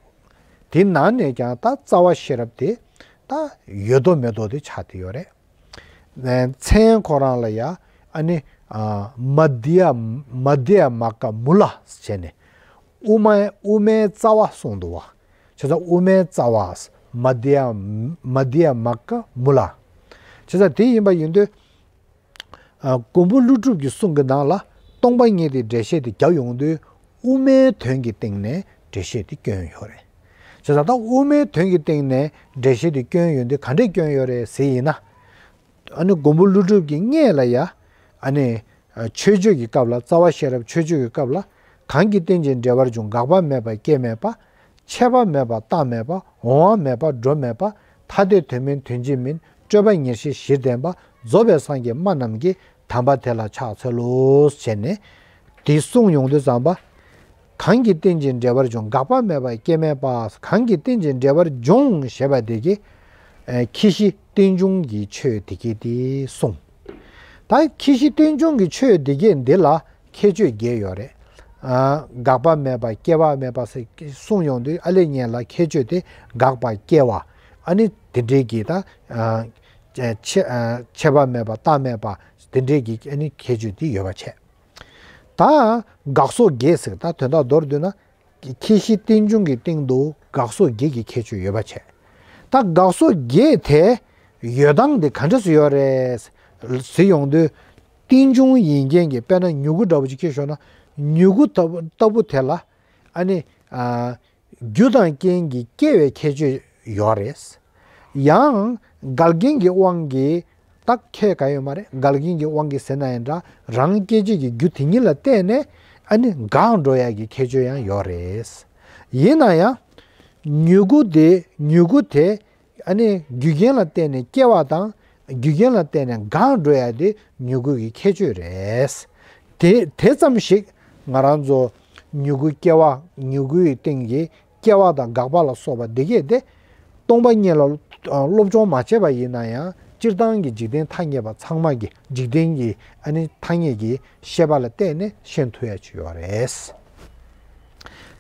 དེ་ནང་ནས་ཀྱང་ད་རྩ་བ་ཤེས་རབ་དེ་ད་ཡོད་དོ་མེད་དོ་དེ་ཆགས་བསྡད་ཡོད་རེད། མཚན་ཁོ་རང་ལ་ཡ། ཨ་ནི། ཨ། མ་དྷྱ། མ་དྷྱ་མ་ཀ་མུ་ལ་ཟེར་ནས། དབུ་མ། དབུ་མའི་རྩ་བ་གསུངས་འདུག་བ། བྱས་ཙང་དབུ་མའི་རྩ་བ། མ་དྷྱ། མ་དྷྱ་མ་ཀ་མུ་ལ། བྱས་ཙང་དེ་ཡིན་པ་ཡིན་དུས། ཨ། མགོན་པོ་ཀླུ་སྒྲུབ་ཀྱི་གསུང་གི་ནང་ལ་སྟོང་པ་ཉིད་དེ་འགྲེལ་བཤད་དེ་རྒྱབ་ཡོང་དུས། དབུ་མའི་དོན་གྱི་སྟེང་ནས་འགྲེལ་བཤད་དེ་བསྐྱོན་ཡོད་རེད། བྱས་ཙང་ད་དབུ་མའི་དོན་གྱི་སྟེང་ནས་འགྲེལ་བཤད་དེ་བསྐྱོན་ཡོང་དུས་ག་འདྲས་བསྐྱོན་ཡོད་རེད་ཟེར་ཡིན་ན། ཨ་ནི་མགོན་པོ་ཀླུ་སྒྲུབ་ཀྱིས་སྔོན་ལ་ཡ། ཨ་ནི། མཆོད་བརྗོད་ཀྱི་སྐབས་ལ། རྩ་བ་ཤེས་རབ་མཆོད་བརྗོད་ཀྱི་སྐབས་ལ། གང་གིས་རྟེན་ཅིང་འབྲེལ་བར་འབྱུང་། འགག་པ་མེད་པ་སྐྱེ་མེད་པ། ཆད་པ་མེད་པ་རྟག་མེད་པ། འོང་བ་མེད་པ་འགྲོ་མེད་པ། ཐ་དད་དོན་མིན་དོན་གཅིག་མིན། སྤྲོས་པ་ཉེར་ཞི་གཞིར་ལྡན་པ། རྫོགས་པའི་སངས་རྒྱས་སྨྲ་རྣམས་ཀྱིས། དམ་པ་དེ་ལ་ཕྱག་འཚལ་ལོ། ཟེར་ནས། དེ་གསུངས་ཡོང་དུས་ཙམ་པ། གང་གིས་རྟེན་ཅིང་འབྲེལ་བར་འབྱུང་། འགག་པ་མེད་པ་སྐྱེ་མེད་པ། གང་གིས་རྟེན་ཅིང་འབྲེལ་བར་འབྱུང་ཞེས་པ་དེ་གི་ཨ་ཁྱད་གཞི་རྟེན་འབྱུང་གི་ཆོས་དེ་གི་དེ་གསུངས། ད་ཁྱད་གཞི་རྟེན་འབྱུང་གི་ཆོས་དེ་གི་འདི་ལ་ཁྱད་ཆོས་བརྒྱད་ཡོད་རེད། ཨ་འགག་པ་མེད་པ་སྐྱེ་བ་མེད་པ་ཟེར་གསུངས་ཡོང་དུས་ཨ་ལས་ངན་ལ་ཁྱད་ཆོས་དེ་འགག་པ་སྐྱེ་བ་ཨ་ནི་དེ་འདྲའི་གི་ད་ཨ་ཆད་ཨ་ཆད་པ་མེད་པ་རྟག་མེད་པ་དེ་འདྲའི་གི་ཨ་ནི་ཁྱད་ཆོས་དེ་ཡོད་པ་བྱས། ད་འགག་སོགས་བརྒྱད་ཟེར་ད་དོན་དག་མདོར་བསྡུས་ན་ཁྱད་གཞི་རྟེན་འབྱུང་གི་སྟེང་དུ་འགག་སོགས་བརྒྱད་ཀྱི་ཁྱད་ཆོས་ཡོད་པ་བྱས། ད་འགག་སོགས་བརྒྱད་དེ་ཡོད་སྟངས་དེ་ག་འདྲ་སེ་ཡོད་རེད་ཟེར་ཡོང་དུས། རྟེན་འབྱུང་ཡིན་མཁན་གྱི་དཔེར་ན་མྱུ་གུ་འདྲ་བོ་ཅིག་ཁྱེར་ཤོག་ན། མྱུ་གུ་ལྟ་བུ་ལྟ་བུ་དེ་ལ་ཨ་ནི་ཨ་རྒྱུ་དང་རྐྱེན་གྱིས་སྐྱེ་བའི་ཁྱད་ཆོས་ཡོད་རེད། ཡང་འགལ་རྐྱེན་གྱི་དབང་གིས་ད་ཁྱད་ག་ཡོད་མ་རེད། འགལ་རྐྱེན་གྱི་དབང་གིས་ཟེར་ན་ཡང་འདྲ་རང་སྐྱེད་བྱེད་ཀྱི་རྒྱུ་དེ་ཉིད་ལ་བརྟེན་ནས་ཨ་ནི་འགག་འགྲོ་ཡ་གི་ཁྱད་ཆོས་ཡང་ཡོད་རེད། ཡིན་ན་ཡང་མྱུ་གུ་དེ་མྱུ་གུ་དེ་ཨ་ནི་རྒྱུ་རྐྱེན་ལ་བརྟེན་ནས་སྐྱེ་བ་དང་རྒྱུ་རྐྱེན་ལ་བརྟེན་ནས་འགག་འགྲོ་ཡ་དེ་མྱུ་གུ་གི་ཁྱད་ཆོས་རེད། དེ་དེ་ཙམ་ཞིག་ང་རང་ཚོ་མྱུ་གུ་སྐྱེ་བ་མྱུ་གུའི་སྟེང་གི་སྐྱེ་བ་དང་འགག་པ་ལ་སོགས་པ་འདི་གས་དེ་སྟོང་པ་ཉིད་ལ་སློབ་སྦྱོང་མ་བྱས་པ་ཡིན་ན་ཡང་སྤྱིར་བཏང་གི་འཇིག་རྟེན་ཐ་སྙད་པ་ཚང་མ་གི་འཇིག་རྟེན་གྱི་ཨ་ནི་ཐ་སྙད་ཀྱི་ཤེས་པ་ལ་བརྟེན་ནས་ཤེས་ཐུབ་ཡ་ཅིག་ཡོད་རེད།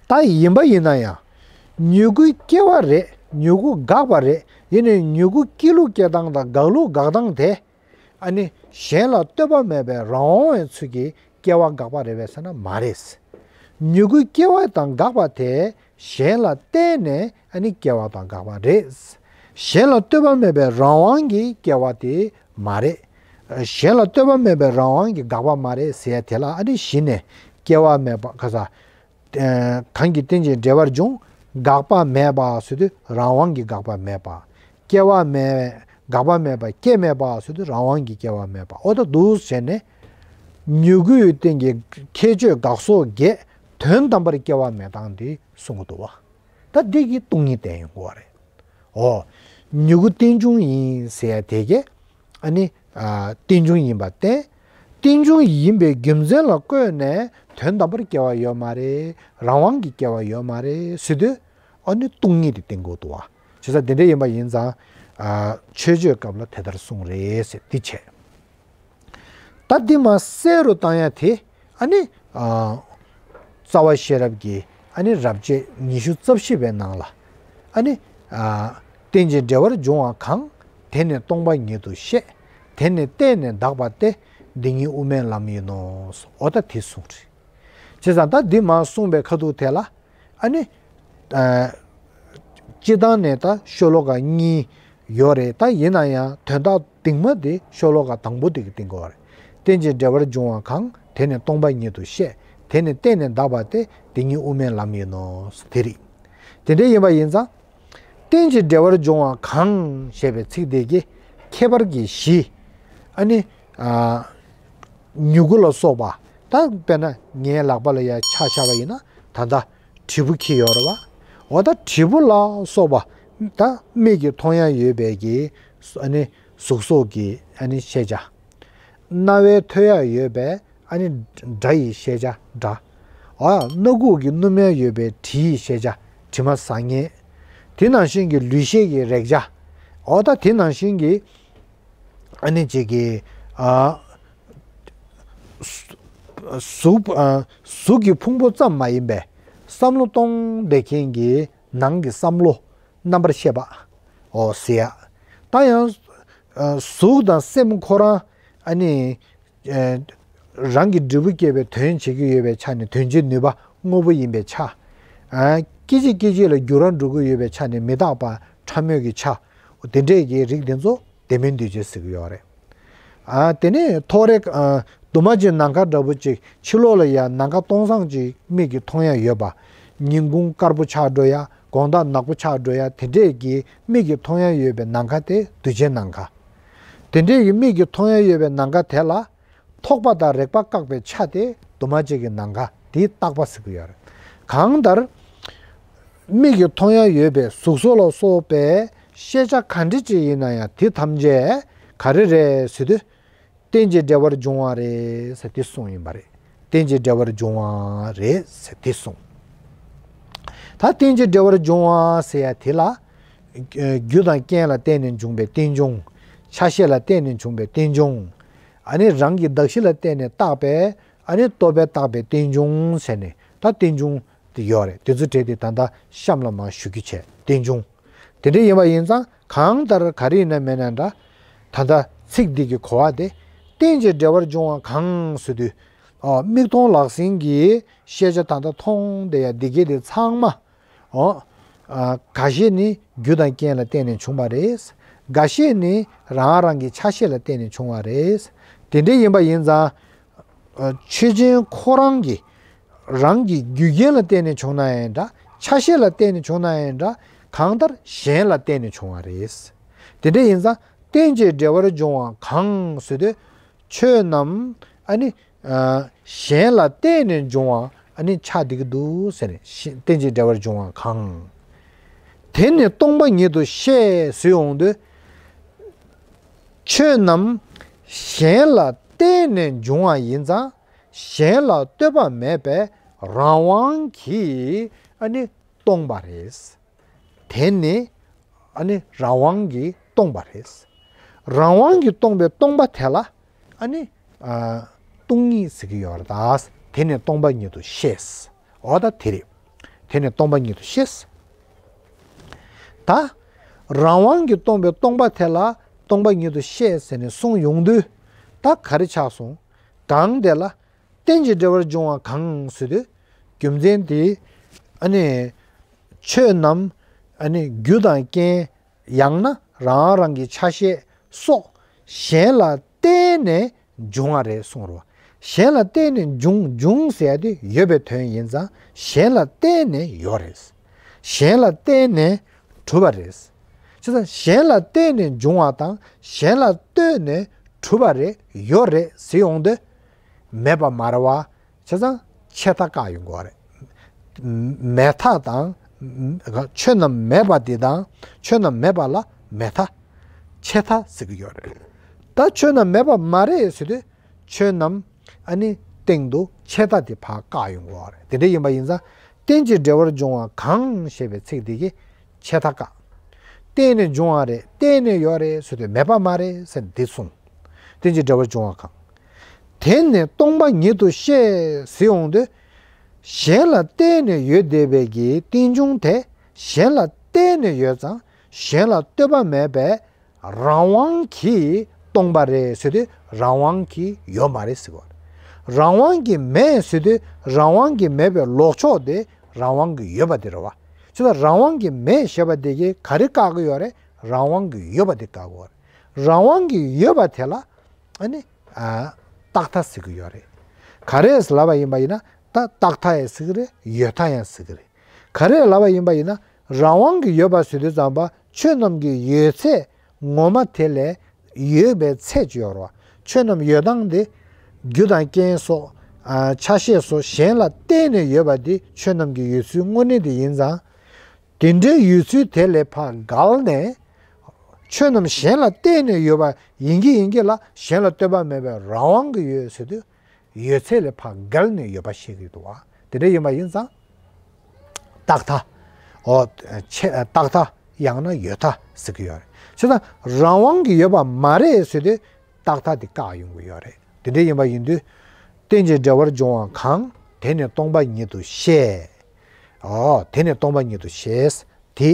ད་ཡིན་པ་ཡིན་ན་ཡང་། མྱུ་གུའི་སྐྱེ་བ་རེད། མྱུ་གུ་འགག་པ་རེད། ཡིན་ནའི་མྱུ་གུ་སྐྱེ་ལུགས་སྐྱེ་སྟངས་དང་འགག་ལུགས་འགག་སྟངས་དེ། ཨ་ནི་གཞན་ལ་ལྟོས་པ་མེད་པའི་རང་དབང་བའི་ཚུལ་གྱིས་སྐྱེ་བ་འགག་པ་རེད་པས་ཟེར་ན་མ་རེད། མྱུ་གུའི་སྐྱེ་བ་དང་འགག་པ་དེ་གཞན་ལ་བརྟེན་ནས་ཨ་ནི་སྐྱེ་བ་དང་འགག་པ་རེད། གཞན་ལ་ལྟོས་པ་མེད་པའི་རང་དབང་གིས་སྐྱེ་བ་དེ་མ་རེད། གཞན་ལ་ལྟོས་པ་མེད་པའི་རང་དབང་གིས་འགག་པ་མ་རེད་ཟེར་ཡ་དེ་ལ་ཨ་ནི་གཞི་ནས་སྐྱེ་བ་མེད་པ་ག་ས། ཨ་གང་གིས་རྟེན་ཅིང་འབྲེལ་བར་འབྱུང་། འགག་པ་མེད་པ་ཟེར་དུས་རང་དབང་གིས་འགག་པ་མེད་པ། སྐྱེ་བ་མེད། འགག་པ་མེད་པ་སྐྱེ་མེད་པ་ཟེར་དུས་རང་དབང་གིས་སྐྱེ་བ་མེད་པ། འོ་ད་འདུག་བྱས་ནས་མྱུ་གུའི་སྟེང་གི་ཁྱད་ཆོས་འགག་སོགས་བརྒྱད་དོན་དམ་པར་སྐྱེ་བ་མེད་སྟངས་འདི་གསུང་གི་འདུག་བ། ད་འདི་གི་སྟོང་ཉིད་བསྟན་ཡོང་གི་བ་རེད། འོ། མྱུ་གུ་རྟེན་འབྱུང་ཡིན་ཟེར་ཡ་དེ་གས་ཨ་ནི་ཨ་རྟེན་འབྱུང་ཡིན་པ་བསྟན། རྟེན་འབྱུང་ཡིན་པའི་རྒྱུ་མཚན་ལ་བཀོད་ནས་དོན་དམ་པར་སྐྱེ་བ་ཡོད་མ་རེད། རང་དབང་གིས་སྐྱེ་བ་ཡོད་མ་རེད་ཟེར་དུས་ཨ་ནི་སྟོང་ཉིད་དེ་བསྟན་དགོས་འདུག་བ། བྱས་ཙང་དེ་འདྲ་ཡིན་པ་ཡིན་ཙང་ཨ་མཆོད་བརྗོད་སྐབས་ལ་དེ་ལྟར་གསུངས་རེད་ཟེར་འདི་བྱས། ད་འདི་མ་གསལ་རུ་བཏང་ཡ་དེ་ཨ་ནི་ཨ་རྩ་བ་ཤེས་རབ་ཀྱི་ཨ་ནི་རབ་བྱེད་ཉི་ཤུ་རྩ་བཞི་པའི་ནང་ལ་ཨ་ནི་ཨ་རྟེན་ཅིང་འབྲེལ་བར་འབྱུང་བ་གང་། དེ་ནི་སྟོང་པ་ཉིད་དུ་བཤད། དེ་ནི་བརྟེན་ནས་འདག་པ་སྟེ། འདི་ཉིད་དབུ་མའི་ལམ་ཡིན་ནོ། འོ་ད་དེ་གསུངས་རེད། བྱས་ཙང་ད་འདི་མ་གསུངས་པའི་ཁ་ཐུག་དེ་ལ། ཨ་ནི། ཨ། སྤྱི་བཏང་ནས་ད་ཤོ་ལོ་ཀ་གཉིས་ཡོད་རེད། ད་ཡིན་ན་ཡང་དོན་དག་གཏིང་མ་དེ་ཤོ་ལོ་ཀ་དང་པོ་དེ་གི་སྟེང་གི་ཡོད་རེད། རྟེན་ཅིང་འབྲེལ་བར་འབྱུང་བ་གང་། དེ་ནི་སྟོང་པ་ཉིད་དུ་བཤད། དེ་ནི་བརྟེན་ནས་འདག་པ་སྟེ། འདི་ཉིད་དབུ་མའི་ལམ་ཡིན་ནོ། དེ་རེད། དེ་འདྲ་ཡིན་པ་ཡིན་ཙང་། རྟེན་ཅིང་འབྲེལ་བར་འབྱུང་བ་གང་ཞེས་པའི་ཚིག་དེ་གི་ཁྱད་པར་གྱི་གཞི། ཨ་ནི། ཨ། མྱུ་གུ་ལ་སོགས་པ། ད་དཔེར་ན་ངའི་ལག་པ་ལ་ཡ་ཆ་བཞག་པ་ཡིན་ན་ད་ལྟ་དྲིལ་བུ་འཁྱེར་ཡོད་རེད་བ། འོ་ད་དྲིལ་བུ་ལ་སོགས་པ། ད་མིག་གིས་མཐོང་ཡ་ཡོད་པའི་གི་ཨ་ནི་གཟུགས་སོགས་ཀྱི་ཨ་ནི་ཤེས་བྱ། རྣ་བས་ཐོས་ཡ་ཡོད་པའི་ཨ་ནི་སྒྲ་ཡི་ཤེས་བྱ་སྒྲ། འོ་སྣ་ཁུག་གིས་སྣོམ་ཡ་ཡོད་པའི་དྲི་ཡི་ཤེས་བྱ་དྲི་མ་ཟ་མཁན། དེ་ནང་བཞིན་གྱི་ལུས་ཤེས་ཀྱི་རེག་བྱ། འོ་ད་དེ་ནང་བཞིན་གྱི་ཨ་ནི་ཅིག་གི་ཨ། གཟུགས་ཨ། གཟུགས་ཀྱི་ཕུང་པོ་ཙམ་མ་ཡིན་པའི་བསམ་བློ་གཏོང་བསྡད་མཁན་གྱི་ནང་གི་བསམ་བློ་རྣམ་པར་ཤེས་པ། འོ་ཟེར་ཡ། ད་ཡང་ཨ། གཟུགས་དང་སེམས་ཁོ་རང་ཨ་ནི། ཨ། རང་གི་འབྲས་བུ་སྐྱེད་པའི་དོན་བྱེད་ཀྱི་ཡོད་པའི་ཆ་ནས་དོན་བྱེད་ནུས་པ་དངོས་པོ་ཡིན་པའི་ཆ། ཨ། སྐད་ཅིག་སྐད་ཅིག་ལ་འགྱུར་བ་འགྲོ་གི་ཡོད་པའི་ཆ་ནས་མི་རྟག་པ་ཕྲ་མོའི་གི་ཆ། དེ་འདྲས་ཀྱི་རིགས་དེ་ཚོ་དེ་མིན་འདུས་བྱས་ཟེར་གྱི་ཡོད་རེད། ཨ། དེ་ནས་ཐོ་རེ། ཨ། འདུ་མ་བྱེད་ནམ་མཁའ་འདྲ་པོ་ཅིག་ཕྱི་ལོགས་ལ་ཡ་ནམ་མཁའ་སྟོང་སང་ཅིག་མིག་གིས་མཐོང་ཡ་ཡོད་པ། ཉིན་གུང་དཀར་པོ་ཆགས་འགྲོ་ཡ། དགོང་དག་ནག་པོ་ཆགས་འགྲོ་ཡ། དེ་འདྲས་ཀྱི་མིག་གིས་མཐོང་ཡ་ཡོད་པའི་ནམ་མཁའ་དེ་འདུ་བྱེད་ནམ་མཁའ། དེ་འདྲས་ཀྱི་མིག་གིས་མཐོང་ཡ་ཡོད་པའི་ནམ་མཁའ་དེ་ལ། ཐོགས་པ་དང་རེག་པ་བཀག་པའི་ཆ་དེ་འདུ་མ་བྱེད་ཀྱི་ནམ་མཁའ་དེ་རྟག་པ་ཟེར་གྱི་ཡོད་རེད། གང་ལྟར། མིག་གིས་མཐོང་ཡ་ཡོད་པའི་གཟུགས་སོགས་ལ་སོགས་པའི་ཤེས་བྱ་ག་འདྲ་ཅིག་ཡིན་ན་ཡང་དེ་ཐམས་ཅད་ག་རེ་རེད་ཟེར་དུས། རྟེན་ཅིང་འབྲེལ་བར་འབྱུང་བ་རེད་ཟེར་དེ་གསུངས་ཡིན་པ་རེད། རྟེན་ཅིང་འབྲེལ་བར་འབྱུང་བ་རེད་ཟེར་དེ་གསུངས། ད་རྟེན་ཅིང་འབྲེལ་བར་འབྱུང་བ་ཟེར་ཡ་དེ་ལ། རྒྱུ་དང་རྐྱེན་ལ་བརྟེན་ནས་འབྱུང་བའི་རྟེན་འབྱུང་། ཆ་ཤས་ལ་བརྟེན་ནས་འབྱུང་བའི་རྟེན་འབྱུང་། ཨ་ནི་རང་གི་གདགས་གཞི་ལ་བརྟེན་ནས་བཏགས་པའི། ཨ་ནི་རྟོག་པས་བཏགས་པའི་རྟེན་འབྱུང་ཟེར་ནས་ད་རྟེན་འབྱུང་དེ་ཡོད་རེད། དེ་ཚོའི་གྲས་དེ་ད་ལྟ་གཤམ་ལ་མར་ཞུ་རྒྱུ་བྱས། རྟེན་འབྱུང་། དེ་འདྲ་ཡིན་པ་ཡིན་ཙང་གང་ལྟར་ག་རེ་ཡིན་ན་མིན་ན་འདྲ། ད་ལྟ་ཚིག་འདི་གི་གོ་བ་དེ། རྟེན་ཅིང་འབྲེལ་བར་འབྱུང་བ་གང་ཟེར་དུས། ཨོ། མིག་མཐོང་ལག་ཟིན་གྱི་ཤེས་བྱ་ད་ལྟ་མཐོང་བསྡད་ཡ་འདི་གས་དེ་ཚང་མ། ཨོ། ཨ། འགའ་ཤས་ནི་རྒྱུ་དང་རྐྱེན་ལ་བརྟེན་ནས་བྱུང་བ་རེད། འགའ་ཤས་ནི་རང་རང་གི་ཆ་ཤས་ལ་བརྟེན་ནས་བྱུང་བ་རེད། དེ་འདྲ་ཡིན་པ་ཡིན་ཙང་། ཨ། ཆོས་ཅན་ཁོ་རང་གི་རང་གི་རྒྱུ་རྐྱེན་ལ་བརྟེན་ནས་བྱུང་ན་ཡང་འདྲ། ཆ་ཤས་ལ་བརྟེན་ནས་བྱུང་ན་ཡང་འདྲ། གང་ལྟར་གཞན་ལ་བརྟེན་ནས་བྱུང་བ་རེད། དེ་འདྲ་ཡིན་ཙང་རྟེན་ཅིང་འབྲེལ་བར་འབྱུང་བ་གང་ཟེར་དུས། ཆོས་རྣམས་ཨ་ནི། ཨ། གཞན་ལ་བརྟེན་ནས་འབྱུང་བ་ཨ་ནི་ཆགས་བསྡད་ཀྱི་འདུག་ཟེར་ནས་རྟེན་ཅིང་འབྲེལ་བར་འབྱུང་བ་གང་། དེ་ནི་སྟོང་པ་ཉིད་དུ་ཤེས་ཟེར་ཡོང་དུས། ཆོས་རྣམས་གཞན་ལ་བརྟེན་ནས་འབྱུང་བ་ཡིན་ཙང་གཞན་ལ་ལྟོས་པ་མེད་པའི་རང་དབང་གིས་ཨ་ནི་སྟོང་པ་རེད། དེ་ནི་ཨ་ནི་རང་དབང་གིས་སྟོང་པ་རེད། རང་དབང་གིས་སྟོང་པའི་སྟོང་པ་དེ་ལ་ཨ་ནི། ཨ། སྟོང་ཉིད་ཟེར་གྱི་ཡོད་རེད་ད། དེ་ནི་སྟོང་པ་ཉིད་དུ་ཤེས། འོ་ད་དེ་རེད། དེ་ནི་སྟོང་པ་ཉིད་དུ་ཤེས། ད། རང་དབང་གིས་སྟོང་པའི་སྟོང་པ་དེ་ལ་སྟོང་པ་ཉིད་དུ་ཤེས་ཟེར་ནས་གསུངས་ཡོང་དུས། ད་ག་རེ་ཆགས་སོང་། གང་དེ་ལ། རྟེན་ཅིང་འབྲེལ་བར་འབྱུང་བ་གང་ཟེར་དུས། རྒྱུ་མཚན་དེ། ཨ་ནི། ཆོས་རྣམས། ཨ་ནི་རྒྱུ་དང་རྐྱེན། ཡང་ན་རང་རང་གི་ཆ་ཤས་སོགས་གཞན་ལ་བརྟེན་ནས་འབྱུང་བ་རེད་གསུངས་རོ། གཞན་ལ་བརྟེན་ནས་འབྱུང་འབྱུང་ཟེར་ཡ་དེ་ཡོད་པའི་དོན་ཡིན་ཙང་གཞན་ལ་བརྟེན་ནས་ཡོད་རེད། གཞན་ལ་བརྟེན་ནས་གྲུབ་པ་རེད། བྱས་ཙང་གཞན་ལ་བརྟེན་ནས་འབྱུང་བ་དང་གཞན་ལ་ལྟོས་ནས་གྲུབ་པ་རེད་ཡོད་རེད་ཟེར་ཡོང་དུས། མེད་པ་མ་རེད་བ། བྱས་ཙང་ཆད་མཐའ་བཀག་ཡོང་དགོས་རེད། མེད་མཐའ་དང་། ཆོས་རྣམས་མེད་པ་འདི་དང་ཆོས་རྣམས་མེད་པ་ལ་མེད་མཐའ། ཆད་མཐའ་ཟེར་གྱི་ཡོད་རེད། ད་ཆོས་རྣམས་མེད་པ་མ་རེད་ཟེར་དུས་ཆོས་རྣམས་ཨ་ནི་སྟེང་དུ་ཆད་མཐའ་དེ་ཕར་བཀག་ཡོང་དགོས་རེད། དེ་འདྲ་ཡིན་པ་ཡིན་ཙང་རྟེན་ཅིང་འབྲེལ་བར་འབྱུང་བ་གང་ཞེས་པའི་ཚིག་འདི་གིས་ཆད་མཐའ་བཀག་བརྟེན་ནས་འབྱུང་བ་རེད་བརྟེན་ནས་ཡོད་རེད་ཟེར་དུས་མེད་པ་མ་རེད་ཟེར་འདི་གསུངས། རྟེན་ཅིང་འབྲེལ་བར་འབྱུང་བ་གང་། དེ་ནི་སྟོང་པ་ཉིད་དུ་ཤེས་ཟེར་ཡོང་དུས། གཞན་ལ་བརྟེན་ནས་ཡོད་བསྡད་པའི་གི་རྟེན་འབྱུང་དེ་གཞན་ལ་བརྟེན་ནས་ཡོད་ཙང་གཞན་ལ་ལྟོས་པ་མེད་པའི་རང་དབང་གིས་སྟོང་པ་རེད་ཟེར་དུས་རང་དབང་གིས་ཡོད་མ་རེད་ཟེར་བ། རང་དབང་གིས་མེད་ཟེར་དུས་རང་དབང་གིས་མེད་པའི་ལོག་ཕྱོགས་དེ་རང་དབང་གིས་ཡོད་པ་དེ་རེད་བ། ཅི་ལ་རང་དབང་གིས་མེད་ཞེས་པ་དེ་གིས་ག་རེ་བཀག་གི་ཡོད་རེད། རང་དབང་གིས་ཡོད་པ་དེ་བཀག་གི་ཡོད་རེད། རང་དབང་གིས་ཡོད་པ་དེ་ལ། ཨ་ནི། ཨ། རྟག་མཐའ་ཟེར་གྱི་ཡོད་རེད། ག་རེ་ལབ་པ་ཡིན་པ་ཡིན་ན་ད་རྟག་མཐའ་ཡང་ཟེར་གྱི་རེད་ཡོད་མཐའ་ཡང་ཟེར་གྱི་རེད། ག་རེ་ལབ་པ་ཡིན་པ་ཡིན་ན་རང་དབང་གིས་ཡོད་པ་ཟེར་དུས་ཙམ་པ་ཆོས་རྣམས་ཀྱི་ཡོད་ཚད་ངོ་མ་དེ་ལས་ཡོད་པའི་ཚད་ཅིག་ཡོད་རེད་བ། ཆོས་རྣམས་ཡོད་སྟངས་དེ་རྒྱུ་དང་རྐྱེན་སོགས་ཨ་ཆ་ཤས་སོགས་གཞན་ལ་བརྟེན་ནས་ཡོད་པ་དེ་ཆོས་རྣམས་ཀྱི་ཡོད་ཚུལ་དངོས་གནས་དེ་ཡིན་ཙང་། དེ་འདྲའི་ཡོད་ཚུལ་དེ་ལས་ཕར་བརྒལ་ནས། ཆོས་རྣམས་གཞན་ལ་བརྟེན་ནས་ཡོད་པ་ཡིན་གྱི་ཡིན་གྱི་ལ་གཞན་ལ་ལྟོས་པ་མེད་པའི་རང་དབང་གིས་ཡོད་ཟེར་དུས། ཡོད་ཚད་ལས་ཕར་བརྒལ་ནས་ཡོད་པ་ཤེས་ཀྱི་འདུག་བ། དེ་འདྲ་ཡིན་པ་ཡིན་ཙང་། རྟག་མཐའ། འོ། ཆེ། རྟག་མཐའ། ཡང་ན་ཡོད་མཐའ་ཟེར་གྱི་ཡོད་རེད། བྱས་ཙང་རང་དབང་གིས་ཡོད་པ་མ་རེད་ཟེར་དུས་རྟག་མཐའ་དེ་བཀག་ཡོང་གི་ཡོད་རེད། དེ་འདྲ་ཡིན་པ་ཡིན་དུས། རྟེན་ཅིང་འབྲེལ་བར་འབྱུང་བ་གང་། དེ་ནི་སྟོང་པ་ཉིད་དུ་ཤེས། འོ། དེ་ནི་སྟོང་པ་ཉིད་དུ་ཤེས། དེ།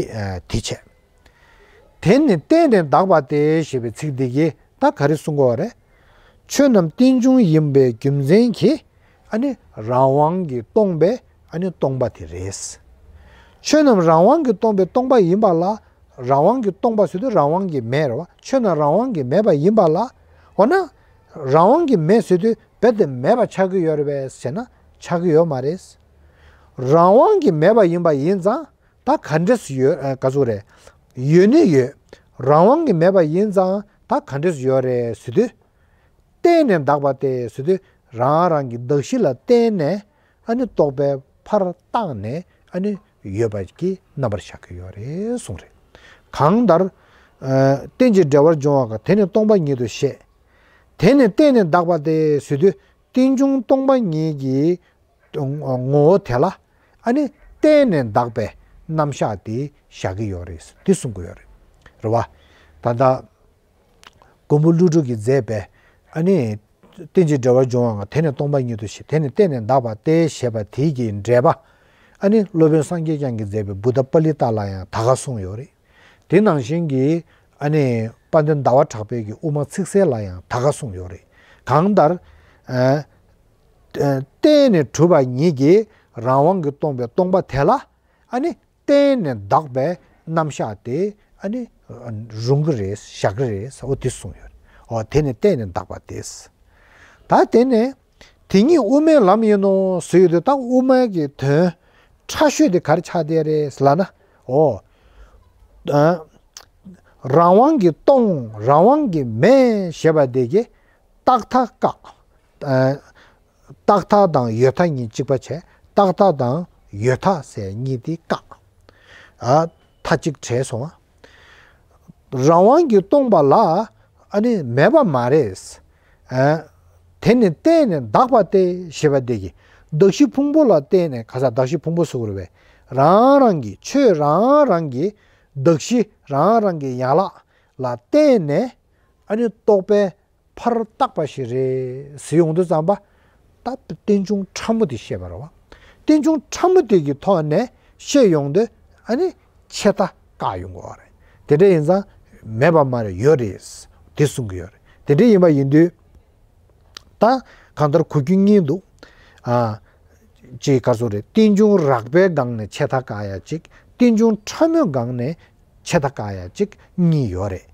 དེ་བྱས། དེ་ནི་བརྟེན་ནས་འདག་པ་སྟེ་ཞེས་པའི་ཚིག་འདི་གིས་ད་ག་རེ་གསུང་གི་ཡོད་རེད། ཆོས་རྣམས་རྟེན་འབྱུང་ཡིན་པའི་རྒྱུ་མཚན་གྱིས་ཨ་ནི་རང་དབང་གིས་སྟོང་པའི་ཨ་ནི་སྟོང་པ་དེ་རེད། ཆོས་རྣམས་རང་དབང་གིས་སྟོང་པའི་སྟོང་པ་ཡིན་པ་ལ། རང་དབང་གིས་སྟོང་པ་ཟེར་དུས་རང་དབང་གིས་མེད་རེད་བ། ཆོས་རྣམས་རང་དབང་གིས་མེད་པ་ཡིན་པ་ལ། འོ་ན། རང་དབང་གིས་མེད་ཟེར་དུས་རྦད་དེ་མེད་པ་ཆགས་ཀྱི་ཡོད་རེད་པས་ཟེར་ན་ཆགས་ཀྱི་ཡོད་མ་རེད། རང་དབང་གིས་མེད་པ་ཡིན་པ་ཡིན་ཙང་། ད་ག་འདྲས་སུ་ཡོད། ཨ། ག་ཚོད་རེད། ཡོད་ནི་ཡོད། རང་དབང་གིས་མེད་པ་ཡིན་ཙང་ད་ག་འདྲས་སུ་ཡོད་རེད་ཟེར་དུས། བརྟེན་ནས་འདག་པ་སྟེ་ཟེར་དུས་རང་རང་གི་གདགས་གཞི་ལ་བརྟེན་ནས་ཨ་ནི་རྟོག་པས་ཕར་བཏགས་ནས་ཨ་ནི་ཡོད་པ་གི་རྣམ་པར་བཞག་གི་ཡོད་རེད་གསུངས་རེད། གང་ལྟར། ཨ། རྟེན་ཅིང་འབྲེལ་བར་འབྱུང་བ་གང་། དེ་ནི་སྟོང་པ་ཉིད་དུ་ཤེས། དེ་ནི་བརྟེན་ནས་འདག་པ་སྟེ་ཟེར་དུས། རྟེན་འབྱུང་སྟོང་པ་ཉིད་ཀྱི་ངོ་བོ་དེ་ལ་ཨ་ནི་བརྟེན་ནས་འདག་པའི་རྣམ་གཞག་དེ་བཞག་གི་ཡོད་རེད། དེ་གསུང་གི་ཡོད་རེད། རེད་བ། ད་ལྟ་མགོན་པོ་ཀླུ་སྒྲུབ་ཀྱིས་མཛད་པའི་ཨ་ནི་རྟེན་ཅིང་འབྲེལ་བར་འབྱུང་བའང་དེ་ནི་སྟོང་པ་ཉིད་དུ་ཞེས་དེ་ནི་བརྟེན་ནས་འདག་པ་སྟེ་ཞེས་པ་དེ་གི་འགྲེལ་པ། ཨ་ནི་སློབ་དཔོན་སངས་རྒྱས་བསྐྱངས་ཀྱིས་མཛད་པའི་བུདྡྷ་པཱ་ལི་ཏ་ལ་ཡང་ད་ག་གསུངས་ཡོད་རེད། དེ་ནང་བཞིན་གྱི་ཨ་ནི་དཔལ་ལྡན་ཟླ་བ་གྲགས་པའི་གི་དབུ་མ་ཚིག་གསལ་ལ་ཡང་ད་ག་གསུངས་ཡོད་རེད། གང་ལྟར། ཨ། བརྟེན་ནས་གྲུབ་པ་ཉིད་ཀྱིས་རང་དབང་གིས་སྟོང་པའི་སྟོང་པ་དེ་ལ་ཨ་ནི་བརྟེན་ནས་འདག་པའི་རྣམ་གཞག་དེ་ཨ་ནི་རུང་གི་རེད། བཞག་གི་རེད་ཟེར། འོ་དེ་གསུངས་ཡོད། འོ་དེ་ནི་བརྟེན་ནས་འདག་པ་དེ། ད་དེ་ནས་དེ་ཉིད་དབུ་མའི་ལམ་ཡིན་ནོ་ཟེར་ཡོད་དུས། ད་དབུ་མའི་གི་དོན་ཕྲ་ཤོས་དེ་ག་རེ་ཆགས་བསྡད་རེད་ལབ་ན། འོ། ཨ། རང་དབང་གིས་སྟོང་རང་དབང་གིས་མེད་ཞེས་པ་དེ་གི་རྟག་མཐའ་བཀག་ཨ། རྟག་མཐའ་དང་ཡོད་མཐའ་གཉིས་གཅིག་པ་བྱས། རྟག་མཐའ་དང་ཡོད་མཐའ་ཟེར་གཉིས་དེ་བཀག་ཨ། མཐའ་གཅིག་བྲལ་སོང་བ། རང་དབང་གིས་སྟོང་པ་ལ་ཨ་ནི་མེད་པ་མ་རེད། ཨ། དེ་ནི་བརྟེན་ནས་འདག་པ་སྟེ་ཞེས་པ་དེ་གི་གདགས་གཞི་ཕུང་པོ་ལ་བརྟེན་ནས། ག་ས་གདགས་གཞི་ཕུང་པོ་ཟེར་དགོས་རེད་པས། རང་རང་གི་ཆོས་རང་རང་གི་གདགས་གཞི་རང་རང་གི་ཡན་ལག་ལ་བརྟེན་ནས་ཨ་ནི་རྟོགས་པའི་ཕར་བཏགས་པ་ཞིག་རེད་ཟེར་ཡོང་དུས་ཙམ་པ། ད་རྟེན་འབྱུང་ཕྲ་མོ་དེ་བཤད་པ་རེད་བ། རྟེན་འབྱུང་ཕྲ་མོ་དེ་གི་ཐོག་ནས་བཤད་ཡོང་དུས་ཨ་ནི་ཆད་མཐའ་བཀག་ཡོང་དགོས་པ་རེད། དེ་འདྲ་ཡིན་ཙང་མེད་པ་མ་རེད། ཡོད་རེད། དེ་གསུང་གི་ཡོད་རེད། དེ་འདྲ་ཡིན་པ་ཡིན་དུས། ད་གང་ལྟར་གོ་རྒྱུ་གཉིས་འདུག་ཨ། ཅིག་ག་རེ་ཟེར་དགོས་རེད། རྟེན་འབྱུང་རགས་པའི་སྒང་ནས་ཆད་མཐའ་བཀག་ཡ་གཅིག་རྟེན་འབྱུང་ཕྲ་མོའི་སྒང་ནས་ཆད་མཐའ་བཀག་ཡ་གཅིག་གཉིས་ཡོད་རེད།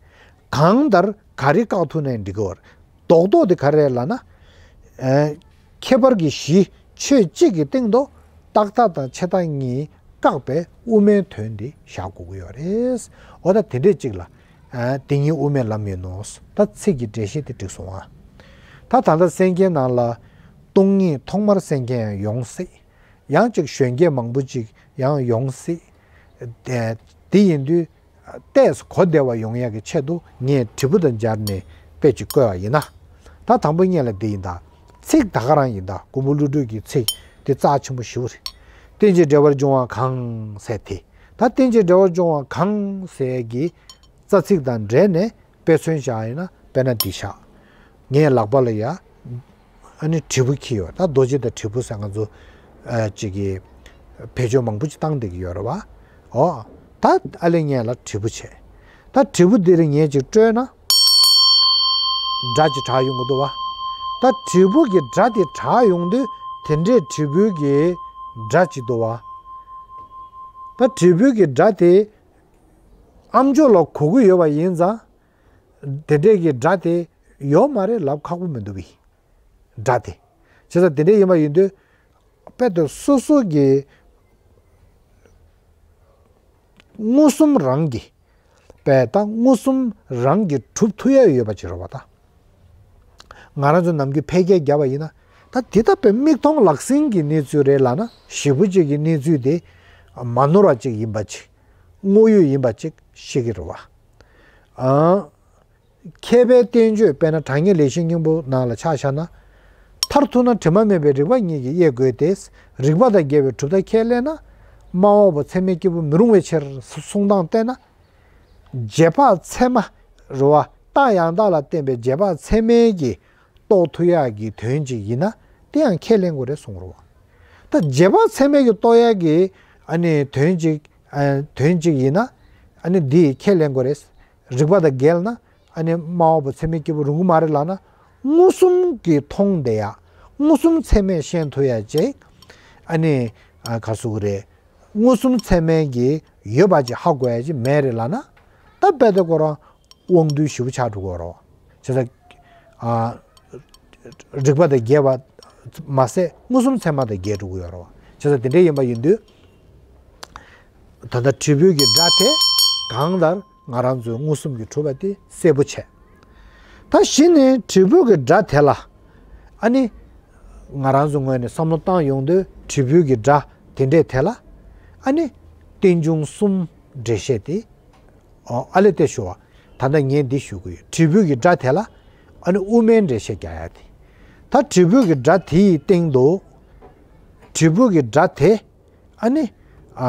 གང་ལྟར་ག་རེ་བཀག་ཐུབ་ནའི་འགྲིག་གི་ཡོད་རེད། རྡོག་རྡོག་དེ་ག་རེ་རེད་ལབ་ན། ཨ། ཁྱད་པར་གྱི་གཞི་ཆོས་གཅིག་གི་སྟེང་དུ་རྟག་མཐའ་དང་ཆད་མཐའ་གཉིས་བཀག་པའི་དབུ་མའི་དོན་དེ་བཞག་དགོས་ཀྱི་ཡོད་རེད། འོ་ད་དེ་འདྲས་གཅིག་ལ། ཨ། དེ་ཉིད་དབུ་མའི་ལམ་ཡིན་ནོ། ད་ཚིག་གི་འགྲེལ་བཤད་དེ་འགྲིག་སོང་ཨ། ད་ད་ལྟ་གསན་མཁན་ནང་ལ་སྟོང་ཉིད་ཐོག་མར་གསན་མཁན་ཡང་ཡོང་སྲིད། ཡང་ཅིག་གཞོན་སྐྱེས་མང་པོ་ཅིག་ཡང་ཡོང་སྲིད། དེ་དེ་ཡིན་དུས་ཏོག་ཙམ་གོ་བདེ་བ་ཡོང་ཡག་གི་ཆེད་དུ་ངས་དྲིལ་བུ་དང་སྦྱར་ནས་དཔེ་ཅིག་བཀོད་པ་ཡིན་ན། ད་དང་པོ་ཉིད་ལ་འདི་ཡིན་ད། ཚིག་ད་ག་རང་ཡིན་ད། མགོན་པོ་ཀླུ་སྒྲུབ་ཀྱི་ཚིག་དེ་རྩ་ཆེན་པོ་ཞེ་པོ་རེད། རྟེན་ཅིང་འབྲེལ་བར་འབྱུང་བ་གང་ཟེར་དེ། ད་རྟེན་ཅིང་འབྲེལ་བར་འབྱུང་བ་གང་ཟེར་གྱི་རྩ་ཚིག་དང་འབྲེལ་ནས་དཔེ་མཚོན་བཞག་ཡིན་ན། དཔེར་ན་འདི་བཞག་ངའི་ལག་པ་ལ་ཡ་ཨ་ནི་དྲིལ་བུ་འཁྱེར་ཡོད། ད་རྡོ་རྗེ་དང་དྲིལ་བུ་ཟེར་ང་ཚོ་ཨ་ཅིག་གི་བེད་སྤྱོད་མང་པོ་ཅིག་བཏང་བསྡད་ཀྱི་ཡོད་རེད་བ། འོ། ད་ཨ་ལས་ངས་ལ་དྲིལ་བུ་བྱས། ད་དྲིལ་བུ་འདི་རུ་ངས་ཅིག་དཀྲོལ་ན། སྒྲ་ཅིག་གྲགས་ཡོང་གི་འདུག་བ། ད་དྲིལ་བུ་གི་སྒྲ་དེ་གྲགས་ཡོང་དུས་དེ་འདྲའི་དྲིལ་བུ་གི་སྒྲ་ཅིག་འདུག་བ། ད་དྲིལ་བུ་གི་སྒྲ་དེ་ཨ་མཆོག་ལ་གོ་གི་ཡོད་པ་ཡིན་ཙང་། དེ་འདྲས་ཀྱི་སྒྲ་དེ་ཡོད་མ་རེད་ལབ་ཁག་པོ་མི་འདུག་བི། སྒྲ་དེ། བྱས་ཙང་དེ་འདྲས་ཡིན་པ་ཡིན་དུས། དཔེ་དེ་སོ་སོ་གི་མངོན་སུམ་རང་གི། དཔེ་ད་མངོན་སུམ་རང་གི་གྲུབ་ཐུབ་ཡ་ཡོད་པ་ཅིག་རེད་བ་ད། ང་རང་ཚོ་ནམ་རྒྱུན་ཕལ་སྐད་བརྒྱབ་པ་ཡིན་ན། ད་དེ་ད་དཔེ་མིག་མཐོང་ལག་ཟིན་གྱི་གནས་ཚུལ་རེད་ལབ་ན། ཞེ་པོ་ཅིག་གི་གནས་ཚུལ་དེ་མ་ནོར་བ་ཅིག་ཡིན་པ་ཅིག་དངོས་ཡོད་ཡིན་པ་ཅིག་ཤེས་ཀྱི་རེད་བ། ཨང་། མཁས་པའི་བསྟན་བཅོས་དཔེར་ན་དྲང་ངེས་ལེགས་བཤད་སྙིང་པོ་ནང་ལ་ཆ་བཞག་ན། མཐར་ཐུག་ན་དྲི་མ་མེད་པའི་རིགས་པ་ཉིད་ཀྱིས་དབྱེ་དགོས་ཏེ། རིགས་པ་དང་འགལ་བའི་གྲུབ་མཐའ་ཁས་ལེན་ན། སྨྲ་བ་པོ་ཚད་མའི་སྐྱེས་བུ་མི་རུང་བའི་ཕྱིར་གསུངས་སྟངས་བལྟས་ན། རྗེས་དཔག་ཚད་མ་རེད་བ། རྟགས་ཡང་དག་ལ་བརྟེན་པའི་རྗེས་དཔག་ཚད་མའི་གི་རྟོགས་ཐུབ་ཡག་གི་དོན་ཅིག་ཡིན་ན་དེ་ཡང་ཁས་ལེན་དགོས་རེད་གསུངས་རེད་བ། ད་རྗེས་དཔག་ཚད་མའི་གི་རྟོགས་ཡག་གི་ཨ་ནི་དོན་ཅིག་ཨ་དོན་ཅིག་ཡིན་ན་ཨ་ནི་འདི་ཁས་ལེན་དགོས་རེད། རིགས་པ་དང་འགལ་ན་ཨ་ནི་སྨྲ་བ་པོ་ཚད་མའི་སྐྱེས་བུ་རུང་གི་མ་རེད་ལབ་ན། མངོན་སུམ་གྱིས་མཐོང་བསྡད་ཡག་མངོན་སུམ་ཚད་མས་ཤེས་ཐུབ་ཡག་ཅིག་ཨ་ནི་ཨ་ག་རེ་ཟེར་དགོས་རེད། མངོན་སུམ་ཚད་མའི་གི་ཡོད་པ་ཅིག་ཧ་གོ་ཡག་ཅིག་མེད་རེད་ལབ་ན། ད་དཔེ་དེ་ཁོ་རང་དབང་རྟུལ་ཞེ་པོ་ཆགས་འགྲོ་གི་རེད། བྱས་ཙང་། ཨ། རིགས་པ་དང་འགལ་བ་མ་ཟད་མངོན་སུམ་ཚད་མ་དང་འགལ་འགྲོ་གི་ཡོད་རེད་བ། བྱས་ཙང་དེ་འདྲ་ཡིན་པ་ཡིན་དུས། ད་ལྟ་དྲིལ་བུ་གི་སྒྲ་དེ་གང་ལྟར་ང་རང་ཚོའི་མངོན་སུམ་གྱིས་གྲུབ་པ་དེ་གསལ་པོ་བྱས། ད་གཞི་ནས་དྲིལ་བུ་གི་སྒྲ་དེ་ལ། ཨ་ནི། ང་རང་ཚོའི་ངོས་ནས་བསམ་བློ་བཏང་ཡོང་དུས་དྲིལ་བུ་གི་སྒྲ་དེ་འདྲས་དེ་ལ། ཨ་ནི། རྟེན་འབྱུང་གསུམ་འགྲེལ་བཤད་དེ། ཨོ་ཨ་ལས་དེ་ཞུ་བ། ད་ལྟ་ངས་འདི་ཞུ་གི་ཡོད། དྲིལ་བུ་གི་སྒྲ་དེ་ལ་ཨ་ནི་དབུ་མའི་འགྲེལ་བཤད་རྒྱག་ཡ་དེ། ད་དྲིལ་བུ་གི་སྒྲ་དེའི་སྟེང་དུ། དྲིལ་བུ་གི་སྒྲ་དེ་ཨ་ནི་ཨ་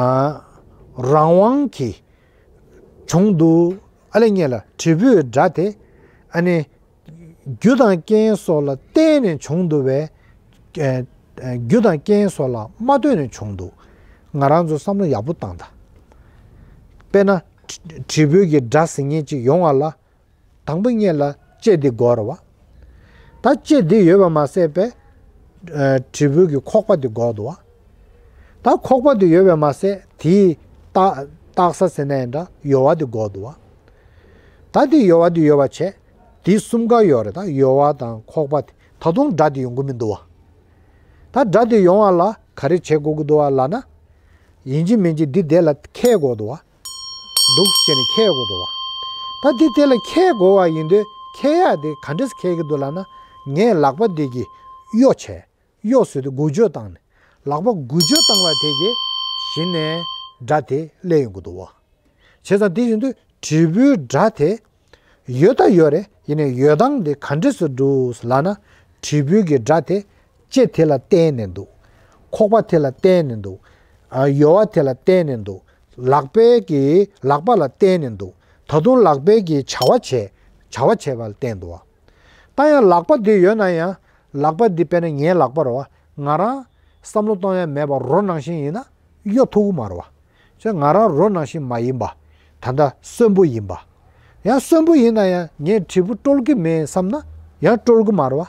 རང་དབང་གིས་བྱུང་འདུག་ཨ་ལས་ངེས་ལ་དྲིལ་བུའི་སྒྲ་དེ་ཨ་ནི་རྒྱུ་དང་རྐྱེན་སོགས་ལ་བརྟེན་ནས་བྱུང་འདུག་པས། ཨ་རྒྱུ་དང་རྐྱེན་སོགས་ལ་མ་ལྟོས་ནས་བྱུང་འདུག་ང་རང་ཚོ་བསམ་བློ་ཡག་པོ་བཏང་དང་། དཔེར་ན་དྲིལ་བུ་གི་སྒྲ་ཟེར་མཁན་ཅིག་ཡོང་བ་ལ། དང་པོ་ཉིད་ལ་ལྕེ་འདི་དགོས་རེད་བ། ད་ལྕེ་འདི་ཡོད་པ་མ་ཟད་པའི་ཨ་དྲིལ་བུ་གི་ཁོག་པ་འདི་དགོས་འདུག་བ། ད་ཁོག་པ་འདི་ཡོད་པ་མ་ཟད་དེའི་ལྟག་ལྟག་ས་ཟེར་ན་ཡང་འདྲ་ཡོལ་བ་འདི་དགོས་འདུག་བ། ད་འདི་ཡོལ་བ་འདི་ཡོད་པ་བྱས། འདི་གསུམ་ཀ་ཡོད་རེད། ད་ཡོལ་བ་དང་ཁོག་པ་དེ་ད་དུང་སྒྲ་འདི་ཡོང་གི་མི་འདུག་བ། ད་སྒྲ་འདི་ཡོང་བ་ལ་ག་རེ་བྱེད་དགོས་ཀྱི་འདུག་བ་ལབ་ན། ཡིན་གཅིག་མིན་གཅིག་འདི་དེ་ལ་འཁེལ་དགོས་འདུག་བ། འདུག་ཟེར་ནས་འཁེལ་དགོས་འདུག་བ། ད་འདི་དེ་ལ་འཁེལ་དགོས་བ་ཡིན་དུས་འཁེལ་ཡག་དེ་ག་འདྲས་འཁེལ་གྱི་འདུག་ལབ་ན། ངས་ལག་པ་འདི་གིས་གཡོ་བྱས། གཡོ་ཟེར་དུས་འགུལ་སྐྱོད་བཏང་ནས། ལག་པ་འགུལ་སྐྱོད་བཏང་བ་དེ་གིས་གཞི་ནས་སྒྲ་དེ་སླེབས་ཡོང་གི་འདུག་བ། བྱས་ཙང་དེ་བཞིན་དུ་དྲིལ་བུའི་སྒྲ་དེ་ཡོད་ད་ཡོད་རེད། ཡིན་ནའི་ཡོད་སྟངས་དེ་ག་འདྲས་སུ་འདུག་ལབ་ན། དྲིལ་བུ་གི་སྒྲ་དེ་ལྕེ་དེ་ལ་བརྟེན་ནས་འདུག་ཁོག་པ་དེ་ལ་བརྟེན་ནས་འདུག་ཨ་ཡོལ་བ་དེ་ལ་བརྟེན་ནས་འདུག་ལག་པའི་གི་ལག་པ་ལ་བརྟེན་ནས་འདུག་ད་དུང་ལག་པའི་གི་བྱ་བ་བྱས། བྱ་བ་བྱས་པ་ལ་བརྟེན་འདུག་བ། ད་ཡང་ལག་པ་དེ་ཡོད་ན་ཡང་། ལག་པ་འདི་དཔེར་ན་ངའི་ལག་པ་རེད་བ། ང་རང་བསམ་བློ་གཏོང་ཡ་མེད་པ་རོ་ནང་བཞིན་ཡིན་ན་གཡོ་ཐུབ་ཀྱི་མ་རེད་བ། ཅེས་ང་རང་རོ་ནང་བཞིན་མ་ཡིན་པ། ད་ལྟ་གསོན་པོ་ཡིན་པ། ཡང་གསོན་པོ་ཡིན་ན་ཡང་ངས་དྲིལ་བུ་དཀྲོལ་གྱི་མེད་བསམ་ན་ཡང་དཀྲོལ་གྱི་མ་རེད་བ།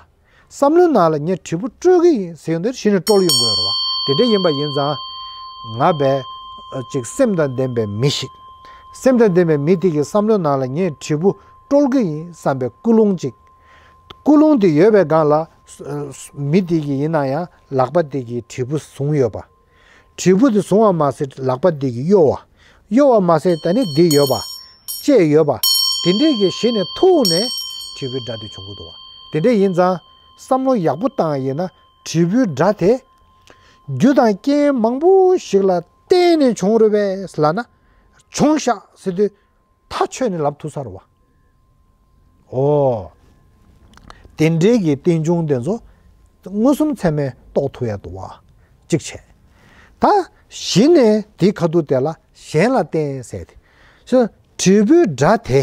བསམ་བློའི་ནང་ལ་ངས་དྲིལ་བུ་དཀྲོལ་གྱི་ཡིན་ཟེར་ཡོང་དུས་གཞི་ནས་དཀྲོལ་ཡོང་གི་ཡོད་རེད་བ། དེ་འདྲ་ཡིན་པ་ཡིན་ཙང་། ང་བས་ཅིག་སེམས་དང་ལྡན་པའི་མི་ཞིག་སེམས་དང་ལྡན་པའི་མི་དེ་གི་བསམ་བློའི་ནང་ལ་ངས་དྲིལ་བུ་དཀྲོལ་གྱི་ཡིན་བསམ་པའི་ཀུན་སློང་ཅིག་ཀུན་སློང་དེ་ཡོད་པའི་སྒང་ལ། མི་དེ་གི་ཡིན་ན་ཡང་ལག་པ་དེ་གི་དྲིལ་བུ་བཟུང་ཡོད་པ། དྲིལ་བུ་དེ་བཟུང་བ་མ་ཟད་ལག་པ་དེ་གི་གཡོ་བ། གཡོ་བ་མ་ཟད་ད་ནི་འདི་ཡོད་པ། ལྕེ་ཡོད་པ། དེ་འདྲའི་གི་གཞི་ནས་ཐུག་ནས་དྲིལ་བུའི་སྒྲ་དེ་བྱུང་གི་འདུག་བ། དེ་འདྲ་ཡིན་ཙང་བསམ་བློ་ཡག་པོ་བཏང་ཡིན་ན་དྲིལ་བུའི་སྒྲ་དེ། རྒྱུ་དང་རྐྱེན་མང་པོ་ཞིག་ལ་བརྟེན་ནས་བྱུང་རེད་པས་ལབ་ན། བྱུང་ཤག་ཟེར་དུས། ཐག་ཆོད་ནས་ལབ་ཐུབ་ས་རེད་བ། ཨོ། དེ་འདྲའི་གི་རྟེན་འབྱུང་དེ་ཚོ་མངོན་སུམ་ཚད་མས་རྟོགས་ཐུབ་ཡ་འདུག་བ། གཅིག་བྱས། ད་གཞི་ནས་དེའི་ཁ་ཐུག་དེ་ལ་གཞན་ལ་བརྟེན་ཟེར་ཏེ། ཤ་དྲིལ་བུའི་སྒྲ་དེ།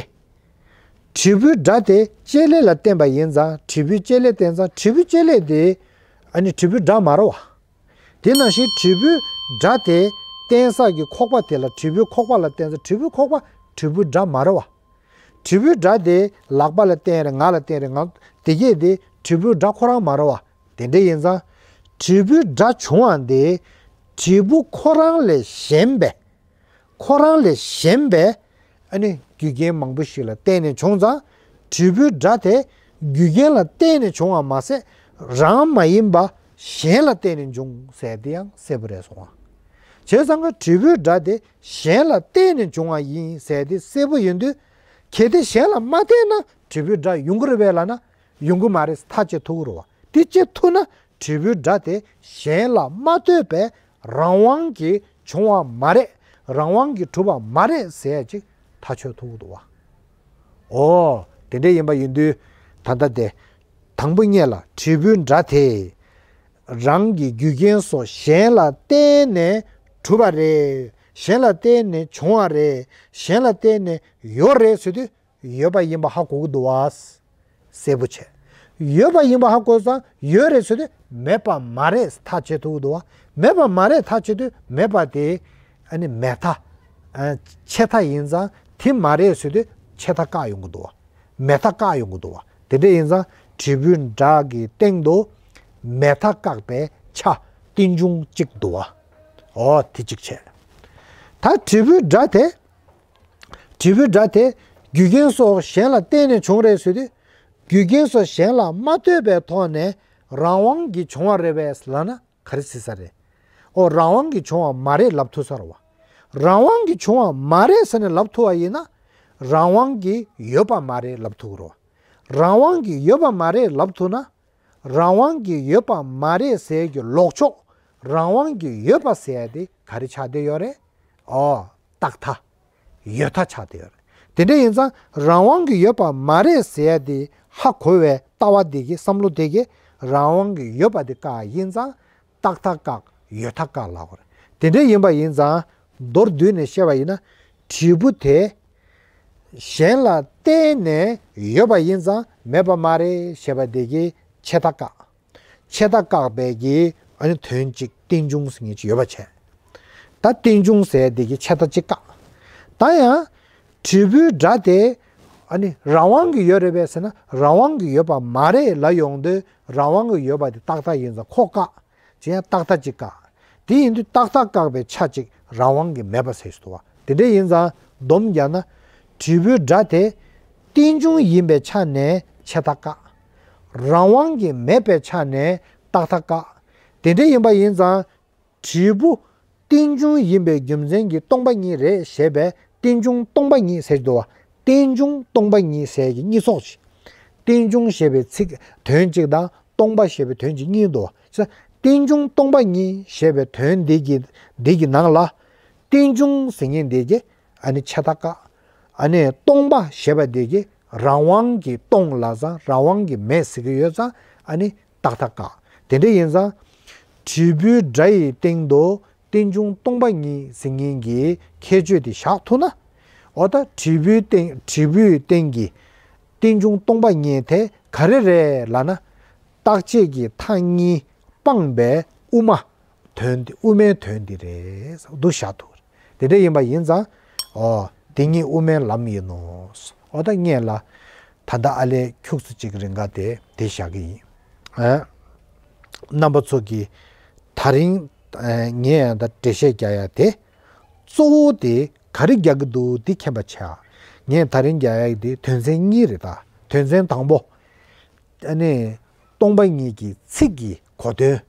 དྲིལ་བུའི་སྒྲ་དེ་བཅད་ལེན་ལ་བརྟེན་པ་ཡིན་ཙང་དྲིལ་བུའི་བཅད་ལེན་བརྟེན་ཙང་དྲིལ་བུའི་བཅད་ལེན་དེ་ཨ་ནི་དྲིལ་བུའི་སྒྲ་མ་རེད་བ། དེ་ནང་བཞིན་དྲིལ་བུའི་སྒྲ་དེ་བརྟེན་ས་གི་ཁོག་པ་དེ་ལ་དྲིལ་བུའི་ཁོག་པ་ལ་བརྟེན་ས་དྲིལ་བུའི་ཁོག་པ་དྲིལ་བུའི་སྒྲ་མ་རེད་བ། དྲིལ་བུའི་སྒྲ་དེ་ལག་པ་ལ་བརྟེན་རེད་ང་ལ་བརྟེན་རེད་ང་དེ་གས་དེ་དྲིལ་བུའི་སྒྲ་ཁོ་རང་མ་རེད་བ། དེ་འདྲ་ཡིན་ཙང་། དྲིལ་བུའི་སྒྲ་བྱུང་བ་དེ་དྲིལ་བུ་ཁོ་རང་ལས་གཞན་པའི། ཁོ་རང་ལས་གཞན་པའི་ཨ་ནི་རྒྱུ་རྐྱེན་མང་པོ་ཞིག་ལ་བརྟེན་ནས་བྱུང་ཙང་དྲིལ་བུའི་སྒྲ་དེ་རྒྱུ་རྐྱེན་ལ་བརྟེན་ནས་བྱུང་བ་མ་ཟད་རང་མ་ཡིན་པ་གཞན་ལ་བརྟེན་ནས་འབྱུང་ཟེར་དེ་ཡང་གསལ་པོ་རེད་སོང་བ། བྱས་ཙང་ཀ་དྲིལ་བུའི་སྒྲ་དེ་གཞན་ལ་བརྟེན་ནས་བྱུང་བ་ཡིན་ཟེར་དེ་གསལ་པོ་ཡིན་དུས་གལ་ཏེ་གཞན་ལ་མ་བརྟེན་ན་དྲིལ་བུའི་སྒྲ་ཡོང་གི་རེད་པས་ལབ་ན་ཡོང་གི་མ་རེད་ཐག་བཅད་ཐུབ་ཀྱི་རེད་བ། དེ་བཅད་ཐུབ་ན་དྲིལ་བུའི་སྒྲ་དེ་གཞན་ལ་མ་ལྟོས་པའི་རང་དབང་གིས་བྱུང་བ་མ་རེད། རང་དབང་གིས་གྲུབ་པ་མ་རེད་ཟེར་ཡ་ཅིག་ཐག་ཆོད་ཐུབ་ཀྱི་འདུག་བ། ཨོ། དེ་འདྲ་ཡིན་པ་ཡིན་དུས་ད་ལྟ་དེ་དང་པོ་ཉིད་ལ་དྲིལ་བུའི་སྒྲ་དེ་རང་གི་རྒྱུ་རྐྱེན་སོགས་གཞན་ལ་བརྟེན་ནས་གྲུབ་པ་རེད། གཞན་ལ་བརྟེན་ནས་བྱུང་བ་རེད། གཞན་ལ་བརྟེན་ནས་ཡོད་རེད་ཟེར་དུས། ཡོད་པ་ཡིན་པ་ཧ་གོ་གི་འདུག་བ། གསལ་པོ་བྱས། ཡོད་པ་ཡིན་པ་ཧ་གོ་ཙང་ཡོད་རེད་ཟེར་དུས་མེད་པ་མ་རེད་ཐག་བཅད་ཐུབ་ཀྱི་འདུག་བ། མེད་པ་མ་རེད་ཐག་བཅད་དུས་མེད་པ་དེ་ཨ་ནི་མེད་མཐའ། ཨ་ཆད་མཐའ་ཡིན་ཙང་དེ་མ་རེད་ཟེར་དུས་ཆད་མཐའ་བཀག་ཡོང་གི་འདུག་བ། མེད་མཐའ་བཀག་ཡོང་གི་འདུག་བ། དེ་འདྲ་ཡིན་ཙང་དྲིལ་བུའི་སྒྲ་གི་སྟེང་དུ་མེད་མཐའ་བཀག་པའི་ཆ་རྟེན་འབྱུང་གཅིག་འདུག་བ། ཨོ་དེ་གཅིག་བྱས། ད་དྲིལ་བུའི་སྒྲ་དེ། དྲིལ་བུའི་སྒྲ་དེ་རྒྱུ་རྐྱེན་སོགས་གཞན་ལ་བརྟེན་ནས་བྱུང་རེད་ཟེར་དུས། རྒྱུ་རྐྱེན་སོགས་གཞན་ལ་མ་ལྟོས་པའི་ཐོག་ནས་རང་དབང་གིས་བྱུང་བ་རེད་པས་ལབ་ན་ག་རེ་ཟེར་ས་རེད། ཨོ་རང་དབང་གིས་བྱུང་བ་མ་རེད་ལབ་ཐུབ་ས་རེད་བ། རང་དབང་གིས་བྱུང་བ་མ་རེད་ཟེར་ནས་ལབ་ཐུབ་པ་ཡིན་ན། རང་དབང་གིས་ཡོད་པ་མ་རེད་ལབ་ཐུབ་ཀྱི་རེད་བ། རང་དབང་གིས་ཡོད་པ་མ་རེད་ལབ་ཐུབ་ན། རང་དབང་གིས་ཡོད་པ་མ་རེད་ཟེར་གྱི་ལོག་ཕྱོགས་རང་དབང་གིས་ཡོད་པ་ཟེར་ཡ་དེ་ག་རེ་ཆགས་བསྡད་ཡོད་རེད། ཨོ། རྟག་མཐའ། ཡོད་མཐའ་ཆགས་བསྡད་ཡོད་རེད། དེ་འདྲ་ཡིན་ཙང་རང་དབང་གིས་ཡོད་པ་མ་རེད་ཟེར་ཡ་དེ་ཧ་གོ་བའི་ལྟ་བ་དེ་གི་བསམ་བློ་དེ་གི་ རང་དབང་གི་ཡོད་པ་དེ་བཀག་ཡིན་ཙང་རྟག་མཐའ་བཀག་ཡོད་མཐའ་བཀག་ལབ་དགོས་རེད། དེ་འདྲ་ཡིན་པ་ཡིན་ཙང་མདོར་བསྡུས་ནས་བཤད་པ་ཡིན་ན། འབྲས་བུ་དེ་གཞན་ལ་བརྟེན་ནས་ཡོད་པ་ཡིན་ཙང་མེད་པ་མ་རེད་ཞེས་པ་དེ་གིས་ཆད་མཐའ་བཀག་ཆད་མཐའ་བཀག་པའི་གི་ཨ་ནི་དོན་གཅིག་རྟེན་འབྱུང་ཟེར་མཁན་ཅིག་ཡོད་པ་བྱས། ད་རྟེན་འབྱུང་ཟེར་དེ་གི་ཆད་མཐའ་གཅིག་བཀག་ད་ཡང་འབྲས་བུའི་སྒྲ་དེ་ཨ་ནི་རང་དབང་གི་ཡོད་རེད་པས་ཟེར་ན་རང་དབང་གི་ཡོད་པ་མ་རེད་ལབ་ཡོང་དུས་རང་དབང་གི་ཡོད་པ་དེ་རྟག་མཐའ་ཡིན་ཙང་ཁོ་བཀག་ཅེས་ཡང་རྟག་མཐའ་གཅིག་བཀག་དེ་ཡིན་དུས་རྟག་མཐའ་བཀག་པའི་ཆ་གཅིག་རང་དབང་གི་མེད་པ་ཟེར་གྱི་འདུག་བ། དེ་འདྲ་ཡིན་ཙང་སྡོམ་རྒྱག་ན། འབྲས་བུའི་སྒྲ་དེ་རྟེན་འབྱུང་ཡིན་པའི་ཆ་ནས་ཆད་མཐའ་བཀག་རང་དབང་གི་མེད་པའི་ཆ་ནས་རྟག་མཐའ་བཀག་དེ་འདྲ་ཡིན་པ་ཡིན་ཙང་། འབྲས་བུ་རྟེན་འབྱུང་ཡིན་པའི་རྒྱུ་མཚན་གྱིས་སྟོང་པ་ཉིད་རེད་ཞེས་པའི་རྟེན་འབྱུང་སྟོང་པ་ཉིད་ཟེར་གྱི་འདུག་བ། རྟེན་འབྱུང་སྟོང་པ་ཉིད་ཟེར་གྱི་གཉིས་ཚོགས་ཤིག་རྟེན་འབྱུང་ཞེས་པའི་ཚིག་དོན་གཅིག་དང་སྟོང་པ་ཞེས་པའི་དོན་གཅིག་གཉིས་འདུག་བ། རྟེན་འབྱུང་སྟོང་པ་ཉིད་ཞེས་པའི་དོན་འདི་གི་འདི་གི་ནང་ལ། རྟེན་འབྱུང་ཟེར་མཁན་འདི་གི་ཨ་ནི་ཆད་མཐའ་བཀག་ཨ་ནི་སྟོང་པ་ཞེས་པ་འདི་གི་རང་དབང་གིས་སྟོང་ལབ་ཙང་རང་དབང་གིས་མེད་ཟེར་གྱི་ཡོད་ཙང་ཨ་ནི་རྟག་མཐའ་བཀག་དེ་འདྲ་ཡིན་ཙང་། འབྲས་བུའི་སྒྲ་ཡི་སྟེང་དུ་རྟེན་འབྱུང་སྟོང་པ་ཉིད་ཟེར་མཁན་གྱི་ཁྱད་ཆོས་དེ་བཞག་ཐུབ་ན། འོ་ད་འབྲས་བུའི་སྟེང་འབྲས་བུའི་སྟེང་གི་རྟེན་འབྱུང་སྟོང་པ་ཉིད་དེ་ག་རེ་རེད་ལབ་ན། རྟག་ཆད་ཀྱི་མཐའ་གཉིས་སྤངས་པའི་དབུ་མ་དོན་དེ་དབུ་མའི་དོན་དེ་རེད་འདུག་བཞག་ཐུབ། དེ་འདྲ་ཡིན་པ་ཡིན་ཙང་། འོ། དེ་ཉིད་དབུ་མའི་ལམ་ཡིན་ནོ། འོ་ད་ངས་ལ། ད་ལྟ་ཨ་ལས་ཁྱུག་ཙམ་ཅིག་རིང་ག་དེ་དེ་བཞག་གི་ཡིན། ཨ། རྣམ་པ་ཚོ་གིས་ད་རིང་ཨ་ངས་ཡང་ད་འགྲེལ་བཤད་རྒྱག་ཡ་དེ། གཙོ་བོ་དེ་ག་རེ་རྒྱག་གི་འདུག་འདི་མཁྱེན་པ་བྱ། ངས་ད་རིང་རྒྱག་ཡ་དེ་དོན་ཚན་གཉིས་རེད་ད། དོན་ཚན་དང་པོ། ཨ་ནི། སྟོང་པ་ཉིད་ཀྱི་ཚིག་གི་གོ་དོན།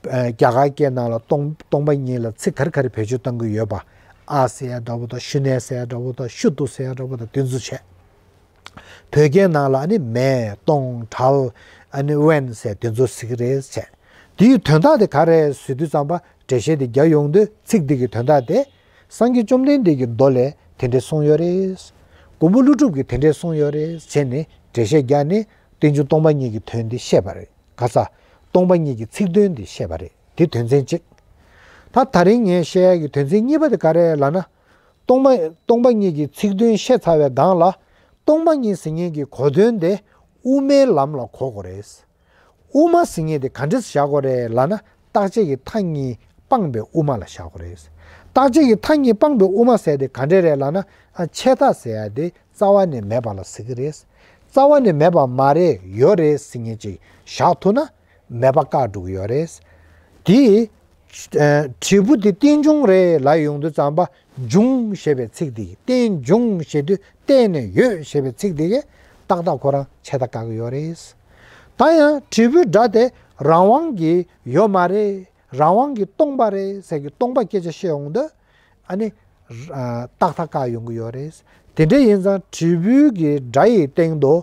ཨ་རྒྱ་གར་སྐད་ནང་ལ་སྟོང་སྟོང་པ་ཉིད་ལ་ཚིག་ག་རེ་ག་རེ་བེད་སྤྱོད་གཏང་གི་ཡོད་པ། ཨ་ཟེར་ཡ་འདྲ་པོ་དང་ཤུ་ནེ་ཟེར་ཡ་འདྲ་པོ་དང་ཤུ་ཏུ་ཟེར་ཡ་འདྲ་པོ་དང་དེ་ཚོ་བྱས། བོད་སྐད་ནང་ལ་ཨ་ནི་མེད་སྟོང་བྲལ་ཨ་ནི་དབེན་ཟེར་དེ་ཚོ་ཟེར་གི་རེད་བྱས། དེའི་དོན་དག་དེ་ག་རེ་ཟེར་དུས་ཙམ་པ་འགྲེལ་བཤད་དེ་རྒྱག་ཡོང་དུས་ཚིག་འདི་གི་དོན་དག་དེ། སངས་རྒྱས་བཅོམ་ལྡན་འདས་ཀྱི་མདོ་ལས་དེ་འདྲས་གསུངས་ཡོད་རེད། མགོན་པོ་ཀླུ་སྒྲུབ་ཀྱིས་དེ་འདྲས་གསུངས་ཡོད་རེད་བྱས་ནས་འགྲེལ་བཤད་རྒྱག་ནས་རྟེན་འབྱུང་སྟོང་པ་ཉིད་ཀྱི་དོན་འདི་བཤད་པ་རེད། ག་ས། སྟོང་པ་ཉིད་ཀྱི་ཚིག་དོན་འདི་བཤད་པ་རེད། དེ་དོན་ཚན་གཅིག་ད་ད་རིང་ངས་བཤད་ཡ་གི་དོན་ཚན་གཉིས་པ་དེ་ག་རེ་ལབ་ན། སྟོང་པ་སྟོང་པ་ཉིད་ཀྱི་ཚིག་དོན་བཤད་ཚར་བའི་སྒང་ལ། སྟོང་པ་ཉིད་ཟེར་མཁན་གྱི་གོ་དོན་དེ་དབུ་མའི་ལམ་ལ་གོ་དགོས་རེད། དབུ་མ་ཟེར་མཁན་དེ་ག་འདྲས་བཞག་དགོས་རེད་ལབ་ན། རྟག་ཆད་ཀྱི་མཐའ་གཉིས་སྤངས་པའི་དབུ་མ་ལ་བཞག་དགོས་རེད། རྟག་ཆད་ཀྱི་མཐའ་གཉིས་སྤངས་པའི་དབུ་མ་ཟེར་དེ་ག་འདྲས་རེད་ལབ་ན། ཨ་ཆད་མཐའ་ཟེར་ཡ་དེ་རྩ་བ་ནས་མེད་པ་ལ་ཟེར་གི་རེད། རྩ་བ་ནས་མེད་པ་མ་རེད་ཡོད་རེད་ཟེར་མཁན་ཅིག་བཞག་ཐུབ་ན་མེད་པ་བཀག་འགྲོ་གི་ཡོད་རེད། དེ། ཨ་འབྲས་བུ་དེ་རྟེན་འབྱུང་རེད་ལབ་ཡོང་དུས་ཙམ་པ། འབྱུང་ཞེས་པའི་ཚིག་དེ་རྟེན་འབྱུང་ཞེས་དུས་བརྟེན་ནས་ཡོད་ཞེས་པའི་ཚིག་དེ་གས་ཏག་ཏག་ཁོ་རང་ཆད་མཐའ་བཀག་གི་ཡོད་རེད། ད་ཡང་འབྲས་བུའི་སྒྲ་དེ་རང་དབང་གིས་ཡོད་མ་རེད། རང་དབང་གིས་སྟོང་པ་རེད་ཟེར་གི་སྟོང་པ་སྐད་ཆ་བཤད་ཡོང་དུས། ཨ་ནི། ཨ་ཏག་ཏག་བཀག་ཡོང་གི་ཡོད་རེད། དེ་འདྲ་ཡིན་ཙང་འབྲས་བུའི་གི་སྒྲ་ཡི་སྟེང་དུ་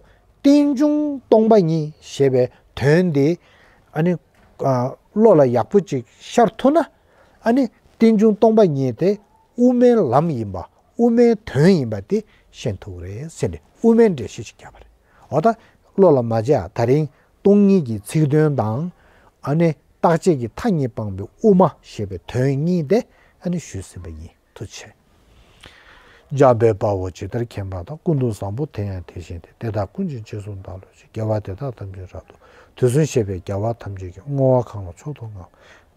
རྟེན་འབྱུང་སྟོང་པ་ཉིད་ཞེས་པའི་དོན་དེ། ཨ་ནི། ཨ་བློ་ལ་ཡག་པོ་ཅིག་ཤར་ཐུབ་ན། ཨ་ནི་རྟེན་འབྱུང་སྟོང་པ་ཉིད་དེ་དབུ་མའི་ལམ་ཡིན་པ། དབུ་མའི་དོན་ཡིན་པ་དེ་ཤེས་ཐུབ་རེད་ཟེར་ནས་དབུ་མའི་འགྲེལ་བཤད་ཅིག་བརྒྱབ་པ་རེད། འོ་ད་བློ་ལ་མ་བྱས་ད་རིང་སྟོང་ཉིད་ཀྱི་ཚིག་དོན་དང་། ཨ་ནི་རྟག་ཆད་ཀྱི་མཐའ་གཉིས་སྤངས་པའི་དབུ་མ་ཞེས་པའི་དོན་གཉིས་དེ་ཨ་ནི་ཞུས་ཟིན་པ་ཡིན། ཐུགས་རྗེ་ཆེ། འཇམ་དཔལ་དཔའ་བོས་ཇི་ལྟར་མཁྱེན་པ་དང་། ཀུན་ཏུ་བཟང་པོ་དེ་ཡང་དེ་བཞིན་ཏེ། དེ་དག་ཀུན་གྱི་རྗེས་སུ་བདག་སློབ་ཅིང་། དགེ་བ་དེ་དག་ཐམས་ཅད་རབ་ཏུ། དུས་གསུམ་བཤད་པའི་རྒྱལ་བ་ཐམས་ཅད་ཀྱིས། བསྔོ་བ་གང་ལ་མཆོག་ཏུ་བསྔགས།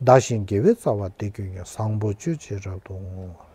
བདག་གཞན་དགེ་བའི་རྩ་བ་འདི་ཀུན་ཀྱང་། བཟང་པོ་སྤྱོད་ཕྱིར་རབ་ཏུ་བསྔོ།